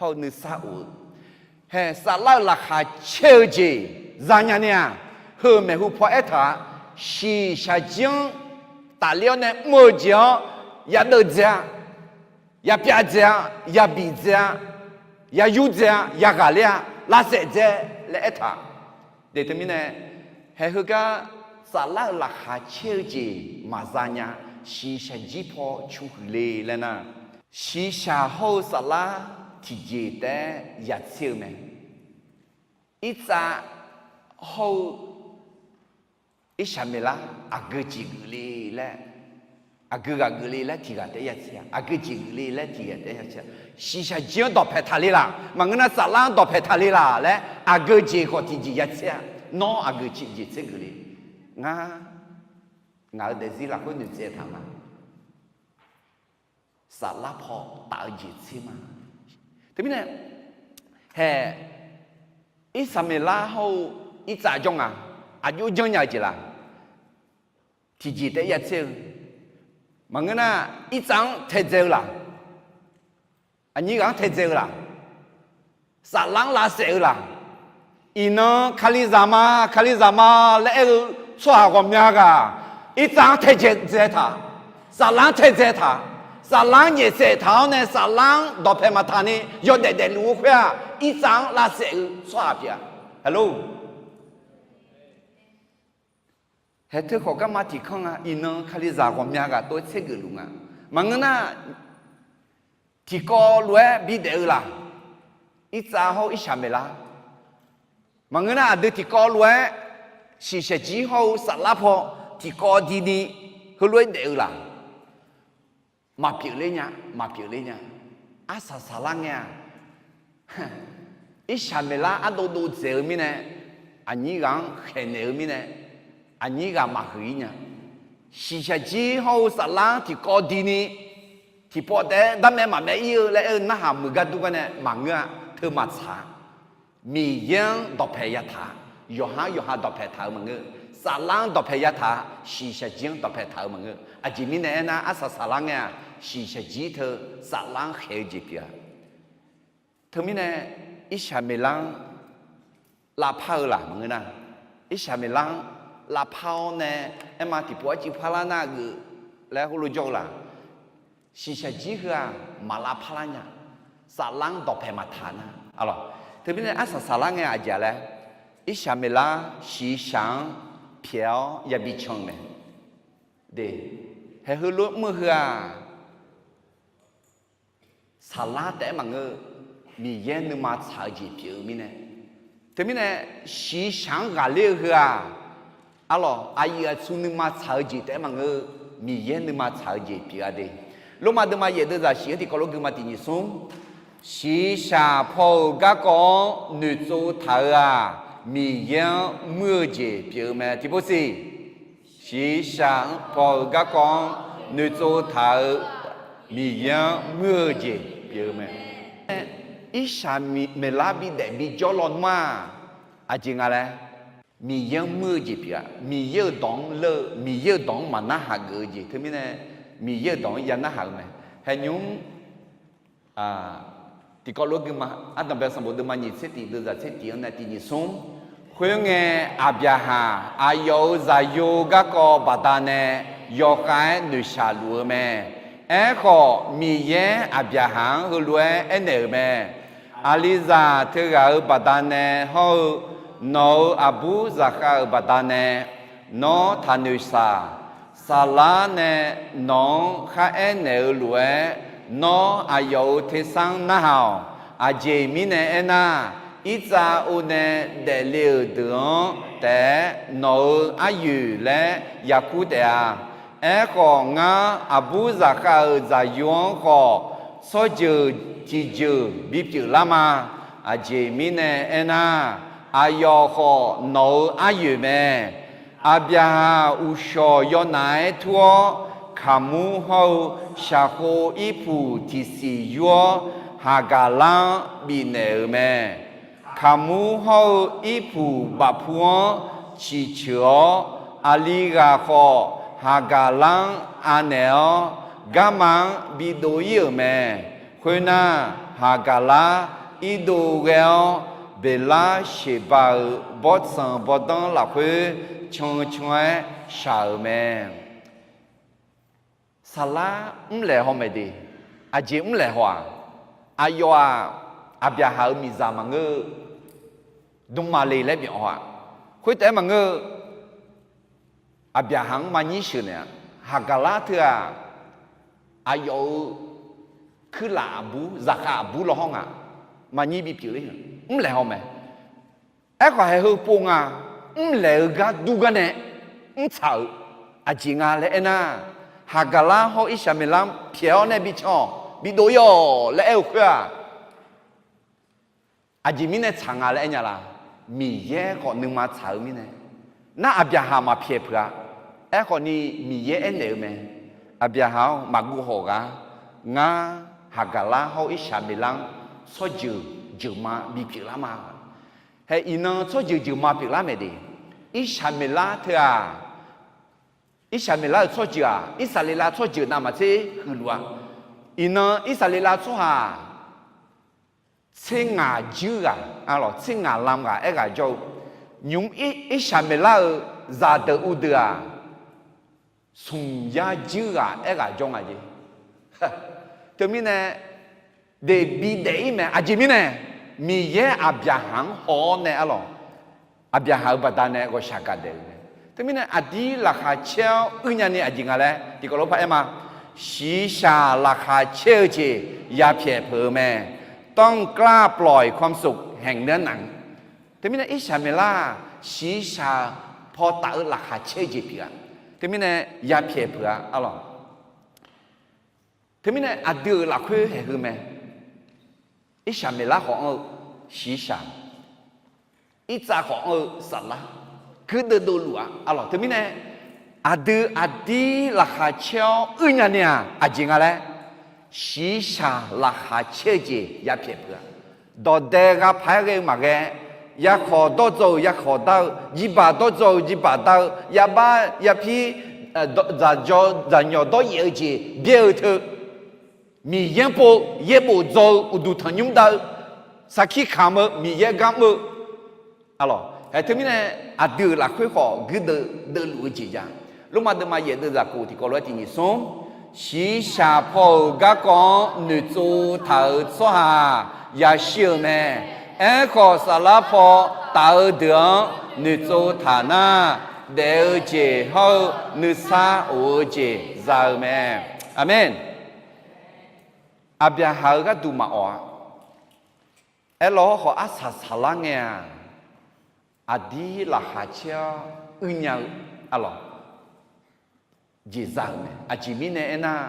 hawr-eu nuisar of-eu, haeq saflar-euq laqkhaq caer-eu jeq zanya ni-aq, heu maeqhu paw aertaq-a, shiqshaq jir-anr tafler-awr nae mr-eu jeq-anr yadeuv dzae-a, yapyav dzae-a, yabif dzae-a, yayur dzae-a, yaghaq ler-a, lavsaef dzae laer aertaq. De teumirnae, haeq heugar saflar-euq laqkhaq caer-eu jeq maqza nya, shiqshaq jir paw cu huiq le laer nar, shiqshaq hawr-eu saflar tiqjeq taef-aer yatser-eu mae. Irtsav hawr-eu irshaq maeqlar aqgeu jeq geuf le laer, aqgeu ghaq geuf le laer tiq ghaq taef-aer yatser-a, aqgeu jeq geuf le laer tiq ghaq taef-aer yatser-a. Shiqshaq jir-anr dawqpaeq taq le laq, maqngeur nar saflar-anr dawqpaeq taq le laq laer aqgeu jeq khawf tiqjeq yatser-a. Nawr aqgeu jeq tser geuf le? Ngar, ngaq-euq daefzir lafkhoer noeqtsaev taq ma. Saflar paw taf-eu jeq tser ma. Teumirnae, haeq irshaq maeqlar hawr-eu irtsav jawr nga, aqjox janrnya-eu jeq laq? Tiqjeq taef-aer yatser-eu, maqngeur nar irtsav-anr taedzae-eu laq? Aqnyir ghaq-anr taedzae-eu laq? Saflar-anr lavsaef-eu laq? Iqnan Kalizaq ma, Kalizaq ma laer aer-eu tsawrhaq ghawqmya ghaq, irtsav-anr taedzae taq, saflar-anr taedzae taq, saflar-anr nyaefsaef taq-awr nae saflar-anr dawqpaeq maqtaq ni yawdaef daefluf-eu khoer-aq, irtsav-anr lavsaef-eu tsawrhaq pyeuf-a. Haeq teu khawf garma tiq kanr nga, iqnan Kalizaq ghawqmya ghaq tov-aer tser geufluf nga. Maqngeur nar, tiqkawv lof-aer bidaef-eu laq? Irtsav hawr-eu irshaq maeqlar. Maqngeur nar aqdui tiqkawv lof-aer shiqshaq jir hawr-eu saflar paw tiqkawv dini heulof-aer daef-eu laq? Maqpyeuf ler nya, maqpyeuf ler nya. Arsaq saqlar ngae-aq, Irsaqmeqlar ardov dov dzaeq-eu mirnae, aqnyir ghaq-anr khaeqnaeq-eu mirnae, aqnyir ghaq maqhuiq-ir nya. Shiqshaq jir hawr-eu saflar-anr tiqkawv dini, tiqpawf taef-aer darmaev maqmaev ir-eu laer aer-eu narhaq muiq gar dur gar nae maqngeur-a. Teu maqtsaq-a. Miqyaer-anr dawqpae yataq-a. Yawqha-anr yawqha dawqpae taq-eu maqngeur. Saflar-anr dawqpae yataq-a. Shiqshaq jir-anr dawqpae taq-eu maqngeur. Aqjeq mirnae aernar, arsaq saqlar ngae-aq, shiqshaq jir teu saflar-anr khaeq-eu jeq pyeuf-a. Teumirnae, Irsaqmeqlar-anr lavpar-eu laq maqngeur nar, Irsaqmeqlar-anr lavpar-awr nae aerma tiqpov arcuiv parlar nar geuf laer heulof jawr-eu laq? Shiqshaq jir heu-aq, maq lavpar lar nya. Saflar-anr dawqpae maqtaq nar, alawq. Teumirnae arsaq saqlar ngae aqjeq laer, Irsaqmeqlar shiqshaq-anr pyaeq-awr yabi can-eu mae. De, haeq heulof mr-eu heu-aq, saqlar taef-aer maqngeur, Miqyaer nuima tsaq-eu jeq pyeuf-eu mirnae. Teumirnae, shiqshaq-anr ghaqler-eu heu-aq, arlawq, aqyuif aqtsu nuima tsaq-eu jeq taef-aer maqngeur, Miqyaer nuima tsaq-eu jeq pyeuf-a de. Lormav deuvma yaef deuvzaq shif-anr tiqkawv lof gui ma tiq nyiq smr. Shiqshaq paw-euq garkawv-anr noeqtsov taq-euq-aq, Miqyaer-anr muir-eu jeq pyeuf-eu mae. Tiqpov siq. Shiqshaq-anr paw-euq garkawv-anr noeqtsov taq-eu Miqyaer-anr muir-eu jeq pyeuf-eu mae. Irsaqmeqlar bidaef bijawr lawnmr-aq, aqjeq nga laer, Miqyaer-anr muir-eu jeq pyeuf-a. Miqyaer-euq dawq-anr leur-eu, Miqyaer-euq dawq-anr maqnarhaq geuf-eu jeq. Teumirnae, Miqyaer-euq dawq-anr ya narhaq-eu mae. Haeqnymr, tiqkawv lof gui ma, ardanqbae sanqbof deuvma nyiq tser tiq deuvzaq tser tiq-anr nae tiq nyiq smr. Khoerngae, Aqbyaqhaq aqyawf-euq zaqyo garkawv baqdanae yawkhav-aer noeqshaq luf-eu mae. Aerkhawf, Miqyaer Aqbyaqhaq-anr heulof-aer aernaeq-euq mae. Aqlizaq teughaq-euq baqdanae hawr-eu, nawq-euq aqbur zaqkhav-euq baqdanae nawr taqnoeq saq. Saflar nae nawq-anr kharaer naeq-eu lof-aer, nawr aqyawf-euq tersar-anr narhaq-awq. Aqjeq mirnae aernar, Irtsav-or nae daefle-euq deuq-anr taef-aer nawq-euq aryoeq laer yakur taef-a. Aerkhawf, ngar aqbur zaqkhav-euq zaqyo-anr khawf, tsawrjeuq tiqjeuq bipyeuf lar ma. Aqjeq mirnae aernar, aqyawf khawf nawq-euq aryoeq mae. Aqbyaqhaq uqshawq yawnaf-aer tur-awr, kaqmur hawr-eu shaqkhov irpuq tiqsiq yur-awr, Haqgaqlar-anr bifnaeq-euq mae. Kaqmur hawr-eu irpuq bafpu-anr ciqceuq-awr, aqli ghaq khawf Haqgaqlar-anr anaeq-awr, garma-anr bidov ir-euq mae. Khoernar, Haqgaqlar irdov ghae-awr, Beqlar sheqbaq-euq bawrtsanq bawrdanr lafkhoer can can-aer shaq-euq mae. Saflar mrlaeq haw mae de. Aqjeq mrlaeq haw-aq, aqyawf-aq, Aqbyaqhaq-euq miqzaq maqngeur-eu, dmqmaqle laer byanq haw-aq. Khoertaef-aer maqngeur-eu, Aqbyaqhaq-anr maqnyir sheuqnaeq-a. Haqgaqlar teu-aq, aqyawf-euq kuirlaf aqbur, zaqkhav aqbur law hawr nga. Maqnyir bipyeuf ler-a, mrlaeq haw mae. Aerkhawf, haeq heu pov nga, mrlaeq-eu gar dur gar nae mrtsaq-euq aqjeq nga laer aernar, Haqgaqlar hawr Irsaqmeqlar pyaeq-awr nae bican-awq, bidov ir-awq laer aer-eu khoer-aq, aqjeq mirnae tsaq nga laer aer nya la? Miqyaer khawf nuima tsaq-eu mirnae. Nar Aqbyaqhaq maqpyaeq peuq-a. Aerkhawf ni Miqyaer aernaeq-eu mae. Aqbyaqhaq-awr, maqguv hawq ghaq. Ngar Haqgaqlar hawr Irsaqmeqlar-anr tsawrjeuq jeuqma bipyeuf lar ma. Hae, iqnan tsawrjeuq jeuqma pyeuflar mae de. Irsaqmeqlar teu-aq, Irsaqmeqlar-euq tsawrjeuq-aq, Irsaqleqlav tsawrjeuq navmaqtser huiqluf-a. Iqnan Irsaqleqlav tsawrhaq tser ngaq juir ghaq, tser ngaq lam ghaq aerghaq jawr-eu, nymq-mr Irsaqmeqlar-euq zaqdeuq uvdeuq-aq, smq yar juir ghaq aerghaq jawr nga jeq. Teumirnae, daeqbi daef-ir mae. Aqjeq mirnae, Miqyaer Aqbyaqhaq-anr haw-awr nae arlawq, Aqbyaqhaq-euq baqdanae ghawqshaq gaqdaeq-euq mae. Teumirnae, aqdir laqkhaq caer-awr uir nyani aqjeq nga laer tiqkawv lof par aer ma. Shiqshaq laqkhaq caer-eu jeq yapyaeq peuq-eu mae. ต้องกล้าปล่อยความสุขแห่งเนื้อหนัง Teumirnae, Irsaqmeqlar-aq, shiqshaq paw taf-eu laqkhaq caer-eu jeq pyeuf-a. Teumirnae yapyaeq peuq-a arlawq. Teumirnae aqdui-euq lafkhoer haeq heu mae. Irsaqmeqlar khawf anr-eu shiqshaq, irtsav khawf anr-eu saflar, guirdeuv dovluf-a arlawq. Teumirnae aqdui aqdir laqkhaq caer-awr uirnya ni-aq aqjeq nga laer, shiqshaq laqkhaq caer-eu jeq yapyaeq peuq-a. Dawqdae gha paq-aer ghae-eu maqghae, yarkhawq dawrdzaw-euq yarkhawq dar-eu, jirbaq dawrdzaw-euq jirbaq dar-eu, yabar yapir, dzaqdzawr dzaqnyawq dawryaef-eu jeq byaer-eu teu, Miqyaer pov yaerbof dzaw-eu uqduq tanqnymr dar-eu, sarkir kamq-eu Miqyaer gar mr-eu, arlawq. Haeq teumirnae aqdui-euq lafkhoer khawf guirdeuv deuvluf-eu jeq jav. Lormav deuvma yaef deuv zaqkhof tiqkawv lof-aer tiq nyiq smr, shiqshaq paw-euq garkawv-anr noeqtsov taq-euq tsawrhaq yashir-eu mae. Aerkhawf, saflar paw taf-eu deuq-anr noeqtsov taq nar, daef-eu jeq hawr-eu nuisar of-eu jeq za-eu mae. Aqmeq. Aqbyaqhaq-euq gharduq maqawq-a. Aerlawr hawrkhawf arsaq saqlar ngae-aq, aqdir laqkhaq caer-awr uirnya-eu arlawq, jeq za-euq mae. Aqjeq mirnae aernar,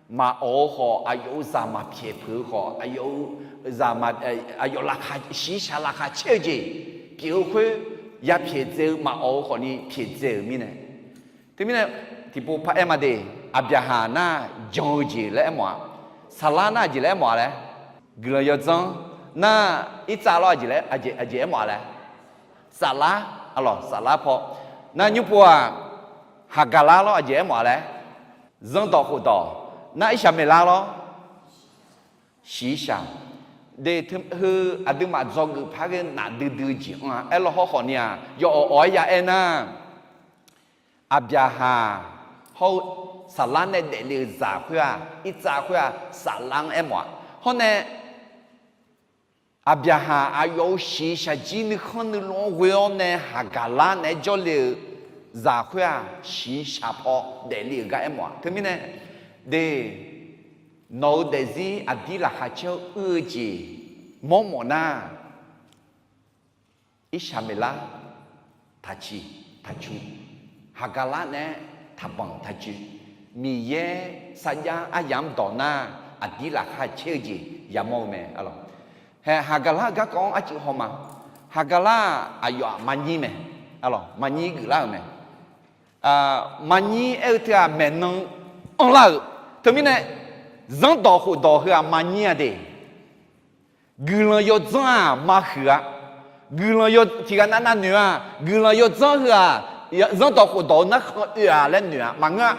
maqawq-eu khawf aqyawf-euq zaq maqpyaeq peuq-eu khawf, aqyawf-eu zaq, aqyawf laqkhaq, shiqshaq laqkhaq caer-eu jeq pyeuf-eu khoer, yapyaeq dzae-eu maqawq-eu khawfni pyaeq dzae-euq mirnae. Teumirnae tiqpov paraer ma de, Aqbyaqhaq nar jan-eu jeq laer aermawf-a, saflar nar aqjeq laer aermawf-a laer, guiqlanq yawdzanr nar, irtsav lawr aqjeq laer, aqjeq aermawf-a laer, saflar, arlawq saflar paw, nar nymr pov-aq, haqgaqlar lawr aqjeq aermawf-a laer, zanrdawq khofdawq, nar irshaqmeqlar lawr, shiqshaq, de, heu aqduimaf dzawgeuf par ghae nafdui dui-eu jeq anr-a. Aerlawr hawrkhawf ni-aq, yawawq awq-aer ya aer nar, Aqbyaqhaq hawr-eu saflar nae daefle-euq zaq khoer-aq, irtsav khoer-aq, saflar-anr aermawf-a. Hawr nae Aqbyaqhaq aqyawf-euq shiqshaq jir nuikhanr nuilov-anr ghoe-awr nae Haqgaqlar naeq-aer jawrle-euq zaq khoer-aq, shiqshaq paw daefle-euq gar aermawf-a. Teumirnae, de, nawq-euq daefzir aqdir laqkhaq caer-awr uir-eu jeq mawrmawf nar, Irsaqmeqlar taqciq taqcu, Haqgaqlar naeq-aer taqbanq taqcoer, Miqyaer sarjax aryamq-anr dawq nar, aqdir laqkhaq caer-eu jeq yamawr-eu mae, arlawq. Hae, Haqgaqlar-euq garkawv-anr arcuiv haw ma. Haqgaqlar-aq aqyawf-aq maqnyir mae, arlawq, maqnyir geuflar-euq mae. Maqnyir aer-eu teu-aq maeqnan anrlar-euq. Teumirnae, zanrdawq khofdawq heu-aq maqnyir-a de. Guiqlanq yawdzanr-aq maqhuiq-a. Guiqlanq yaw tiqghaq navnav noeq-a. Guiqlanq yawdzanr heu-aq, zanrdawq khofdawq-eu narkhan oe-a laer noeq-a maqngeur-a.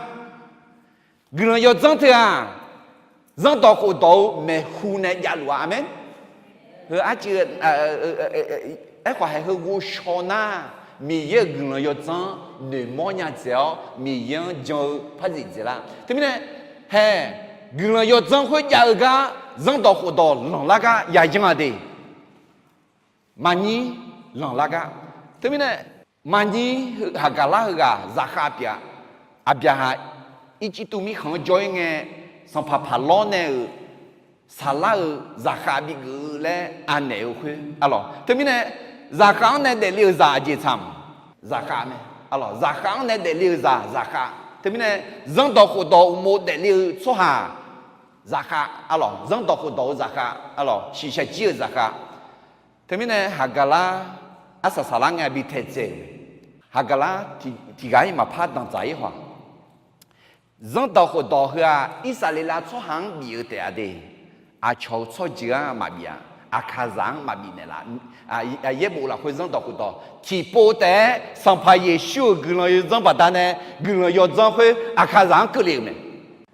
Guiqlanq yawdzanr teu-aq, zanrdawq khofdawq-eu maeqhu nae javluf-a. Aqmeq. Heu arcuiv, aerkhawf haeq heu ghovshaw nar, Miqyaer-euq guiqlanq yawdzanr noeqmawr nya dzaeq-awr Miqyaer-anr jan-eu par zif dzaeqlar. Teumirnae, hae, guiqlanq yawdzanr khoerjav-eu gar zanrdawq khofdawq lanqlar gar yayan-a de. Maqnyir lanqlar gar. Teumirnae, maqnyir Haqgaqlar heughaq zaqkhav pyeuf-a. Aqbyaqhaq Irjirtuv mirkhanq-anr jawr-ir ngae, sanqpaq Paqlawr nae-euq saqlar-euq zaqkhav bigeuf-eu laer anaeq-eu khoer, arlawq. Teumirnae, zaqkhav-anr nae daefle-euq zaq aqjeq tsaq-a? Zaqkhav mae, arlawq. Zaqkhav-anr nae daefle-euq zaq zaqkhav. Teumirnae, zanrdawq khofdawq uqmov daefle-eu tsawrhaq zaqkhav, arlawq. Zanrdawq khofdawq-eu zaqkhav, arlawq. Shiqshaq jir-euq zaqkhav. Teumirnae Haqgaqlar arsaq saqlar ngae bi taedzae-euq mae. Haqgaqlar tiqghaq-ir maqpar danqdzaq-ir haw-aq. Zanrdawq khofdawq heu-aq, Irsaqleqlav tsawrhaq-anr bif-eu taef-a de. Aqcawq-euq tsawrjeuq-anr maqbif-a. Aqkaqzaq-anr maqbif naeqlaf. Yaerbof lafkhoer zanrdawq khofdawq tiqpov taef-aer Sanqpaq Yeqsur-euq guiqlanq yawdzanr baqdanae, guiqlanq yawdzanr khoer Aqkaqzaq-anr keuvle-euq mae.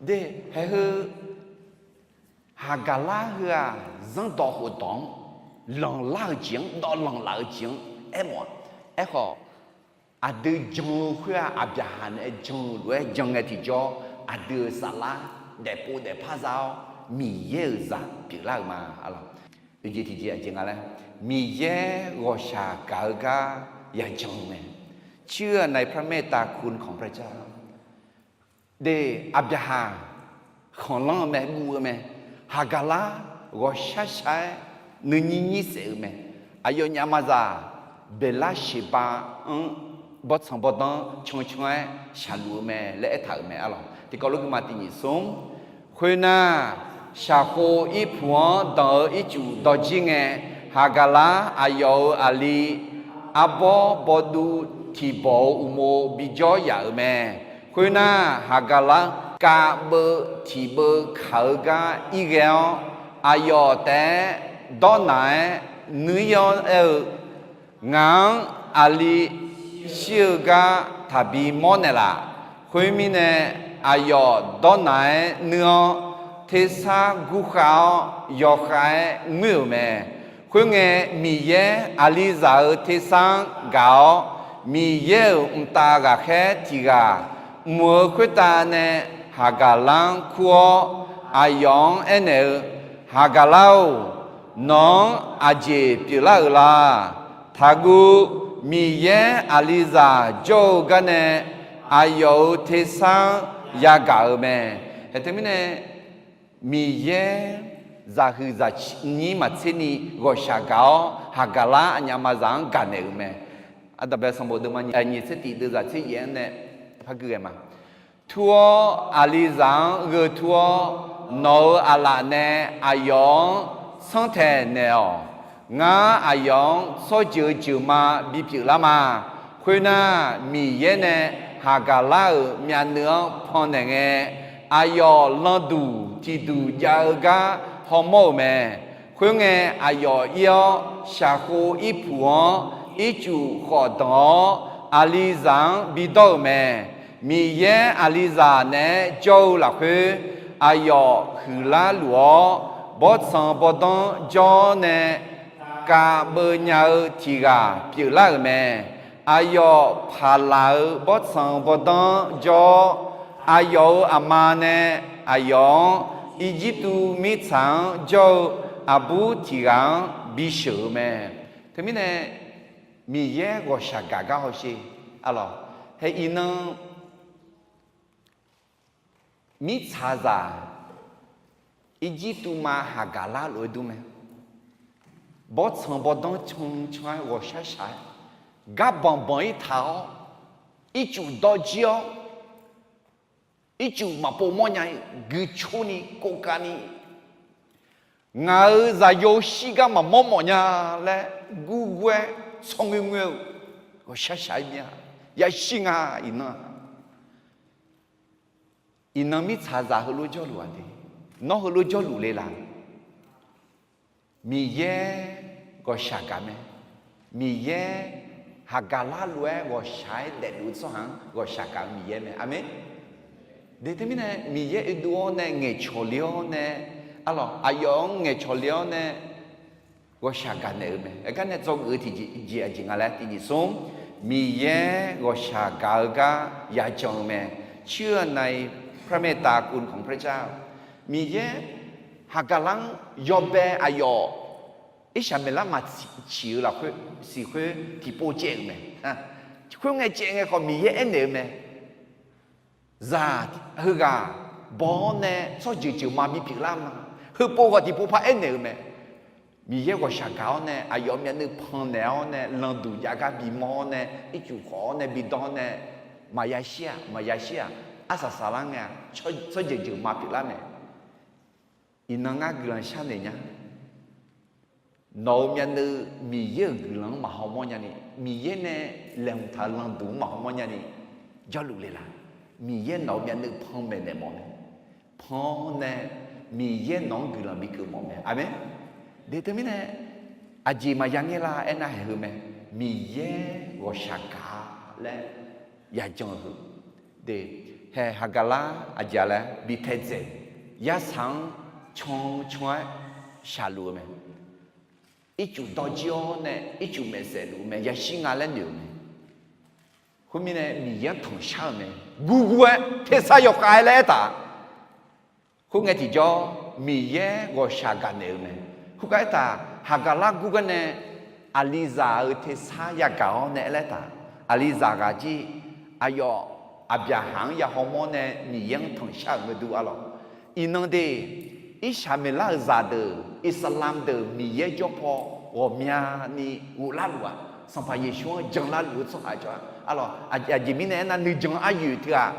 De, haeq heu Haqgaqlar heu-aq, zanrdawq khofdawq-anr lanqlar-euq jeq-anr, dawvlanq laf-eu jeq-anr aermawf-a. Aerkhawf, aqdui jan-eu khoer-aq, Aqbyaqhaq nae jan-eu lof-aer jan ngae tiqjawr, aqdui-euq saflar daefpov daefpar za-awr, Miqyaer-euq zaq pyeuflar-euq ma, arlawq. Oeq jeq tiqjeq aqjeq nga laer, Miqyaer ghawqshaq gaq-eu gar yajan-eu mae. เชื่อในพระเมตตาคุณของพระเจ้า De, Aqbyaqhaq khanqlanr-eu mae, guv-eu mae. Haqgaqlar ghawqshar shar-aer nuinyir nyir saef-eu mae. Aqyawfnyaf maqzaq Beqlarseqba-anr bawrtsanq bawrdanr cancan-aer shaqluf-eu mae laer aertaq-euq mae arlawq. Tiqkawv lof guima tiq nyiq smr. Khoernar, shaqkhov irpuq-anr danq-eu ircuf dawrjir ngae, Haqgaqlar aqyawf-euq aqli arbawr bawduv tiqbawq-euq uqmov bijawr yaf-euq mae. Khoernar, Haqgaqlar kav beuv tiq beuv kaq-eu gar irghae-awr, aqyawf taef-aer dawrnaq-aer nuir-awr aer-eu, Ngaq-anr aqli shir-eu gar taqbi mawrnaeq laf. Khoermirnae, aqyawf dawrnaq-aer nuir-awr, tersar gurkhav-awr yawkhav-aer ngoer-euq mae. Khoerngae, Miqyaer aqlizaq-euq tersar-anr gaq-awr, Miqyaer-euq mqtav ghaqkhaer tiq ghaq mq-eu khoertav nae Haqgaqlar-anr kur-awr, aqyawf-anr aernaeq-eu, Haqgaqlar-or, nawq-anr aqjeq pyeuflar-euq la? Taqguv. Miqyaer aqlizaq jawr-eu garnae aqyawf-euq tersar-anr yagaq-euq mae. Haeq teumirnae, Miqyaer zaqhuiq zaqnyir maqtser ni ghawqshaq gaq-awr, Haqgaqlar aqnyaf maqzaq-anr gaqnaeq-euq mae. Aqdaq bae sanqbof deuvma nyiq tser tiq deuvzaq tser yaef-anr nae par gui ghae ma. Tur-awr aqlizaq-anr gheu tur-awr, nawq-euq aqlaf nae aqyawf-anr sanrtaeq naeq-awq. Ngar aqyawf-anr tsawrjeuq jeuqma bipyeuf lar ma. Khoernar, Miqyaer nae Haqgaqlar-euq myavnuiv-anr pannaeq ngae, aqyawf landuq tiqduq jav-eu gar hawmawr-euq mae. Khoerngae, aqyawf ir-awr, shaqkhov irpuq-anr ircuf khawf danq-awr, aqlizaq-anr bidawr-euq mae. Miqyaer aqlizaq naeq-aer jawr-eu lafkhoer, aqyawf huiqlar luf-awr, bawrtsanq bawrdanr jawr-awr nae kav beuv nya-eu tiq ghaq pyeuflar-euq mae. Aqyawf paqlaq-eu bawrtsanq bawrdanr jawr-awr, aqyawf-euq aqma nae aqyawf-anr Irjirtuv mirtsaq-anr jawr-eu aqbur tiq ghaq-anr bisheuq-eu mae. Teumirnae, Miqyaer ghawqshaq gaq gar hawsher. Arlawq, hae iqnan mirtsaqzaq Irjirtuv ma Haqgaqlar lof-aer dur mae. Bawrtsanq bawrdanr cancan-aer ghawqshaq shaq-aer, gar banq banq-ir taq-awr, ircuf dawrjir-awr, ircuf maqpov mawrnya-ir guicoeni kovkavni, ngaq-euq zaqyo shirgar maqmawr mawf nya laer gurgur-aer tsawrngoer ngoer-eu ghawqshaq shaq-aer mir-a. Yashir nga iqnan-aq. Iqnan mirtsaqzaq heulof jawrluf-aq de, nawr heulof jawrluf le laq? Miqyaer ghawqshaq gaq mae. Miqyaer Haqgaqlar lof-aer ghawqshaq-aer daefluf-eu tsawrhaq-anr ghawqshaq gaq-eu Miqyaer mae. Aqmeq. De teumirnae Miqyaer oedov-awr nae ngaeqcawq le-awr nae, arlawq, aqyawf-anr ngaeqcawq le-awr nae ghawqshaq gaqnaeq-eu mae. Aergar nae dzawgeuf-eu tiqjeq aqjeq nga laer tiqjeq smr, Miqyaer ghawqshaq gaq-eu gar yajan-eu mae. เชื่อในพระเมตตาคุณของพระเจ้า Miqyaer Haqgaqlar-anr yawbae aqyawf Irsaqmeqlar maqciq-eu lafkhoer siq khoer tiqpov caev-euq mae. Khoerngae caev ngae khawf Miqyaer aernaeq-eu mae. Zaq heughaq baw-awr nae tsawrjeuq jeuqma bipyeuf lar ma. Heupov khawf tiqpov par aernaeq-eu mae. Miqyaer ghawqshaq gaq-awr nae aqyawf myavnuiv pannaeq-awr nae landuq jav gar bimawr-awr nae ircuf khawf-awr nae bidawr-awr nae maqya shir-aq maqya shir-aq arsaq saqlar ngae-a tsawrjeuq jeuqma pyeuflar mae. Iqnan ngar guiqlanq sharnoeq nya. Nawq-euq myavnuiv Miqyaer-euq guiqlanq-anr maqhaw mawrnya ni, Miqyaer nae laeqhmq taq-eu landuq-anr maqhaw mawrnya ni, jawrluf le laq? Miqyaer nawq-euq myavnuiv panmaeq naeq mawf mae. Pan-awr nae Miqyaer nawq-anr guiqlanq bikeuv mawf mae. Aqmeq. De teumirnae aqjeq maqya ngaer lar aernar haeq heu mae. Miqyaer ghawqshaq gaq laer yajan-eu heu. De, haeq Haqgaqlar aqjeq laer bi taedzaeq, yarsaq-anr cancan-aer shaqluf-eu mae. Ircuf dawrjir-awr nae ircuf maeqsaef luf-eu mae, yashir nga laer noeq-euq mae. Khoermirnae Miqyaer-anr tanqshar-euq mae. Gurgur-aer tersar yawkhav-aer laer aertaq. Khoerngae tiqjawr Miqyaer ghawqshaq gaqnaeq-eu mae. Khoergar aertaq, Haqgaqlar gurgar nae aqlizaq-euq tersar yagaq-awr nae aer laer taq. Aqlizaq ghaq jir aqyawf Aqbyaqhaq-anr ya hawmawr nae Miqyaer-anr tanqshar-euq ngeur dur arlawq. Iqnan de, Irsaqmeqlar-euq zaqdeuq, Iqsaqlamq deuq Miqyaer jawr paw ghawqmyani ghoflar luf-aq, Sanqpaq Yeqsur-anr janlar luf-eu tsawrhaq cawv-a. Arlawq, aqjeq mirnae aernar, nuijan aryoeq teughaq,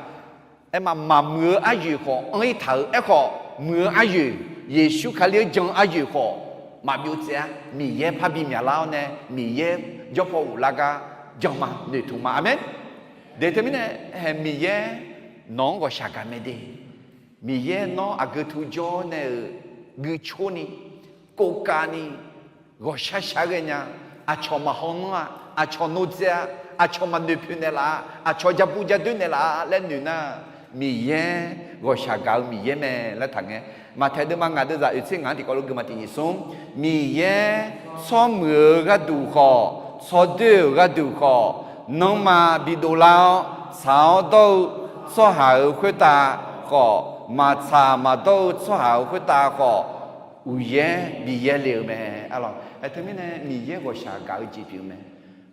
aerma maqmuiq-eu aryoeq khawf anr-ir taq-euq. Aerkhawf, muiq-eu aryoeq, Yeqsur Kali-anr jan-eu aryoeq khawf maqbyov tsaev-a. Miqyaer parbi myaqlar-awr nae, Miqyaer jawrpaw ghoflar gar jan ma, noeqtmq ma. Aqmeq. Deuq teumirnae, haeq Miqyaer nawq-anr ghawqshaq gaq mae de. Miqyaer nawr aqgeu tu jawr nae-euq guicor ni, kovkav ni, ghawqshar shar ghae nya, aqcawq maqhaw nanr-a, aqcawq nodzae-a, aqcawq maqnoeq poeq naeqlaf-a, aqcawq ja bu ja doer naeqlaf-a laer noeq nar, Miqyaer ghawqshaq gaq-eu Miqyaer mae laer taqngae. Maqtaeq deuvma ngaq deuvzaq oeq tser ngaq-anr tiqkawv lof gui ma tiq nyiq smr. Miqyaer tsawrmuiq-eu gharduq khawf, tsawrdoer-euq gharduq khawf, nanrma bidov lar-awr, tsaq-awr dawr-eu tsawrhaq-euq khoertav khawf, maqtsaq maqdawr-eu tsawrhaq-euq khoertav khawf, uqyaer bi yaerle-eu mae. Arlawq, teumirnae Miqyaer ghawqshaq gaq-eu jeq pyeuf-eu mae.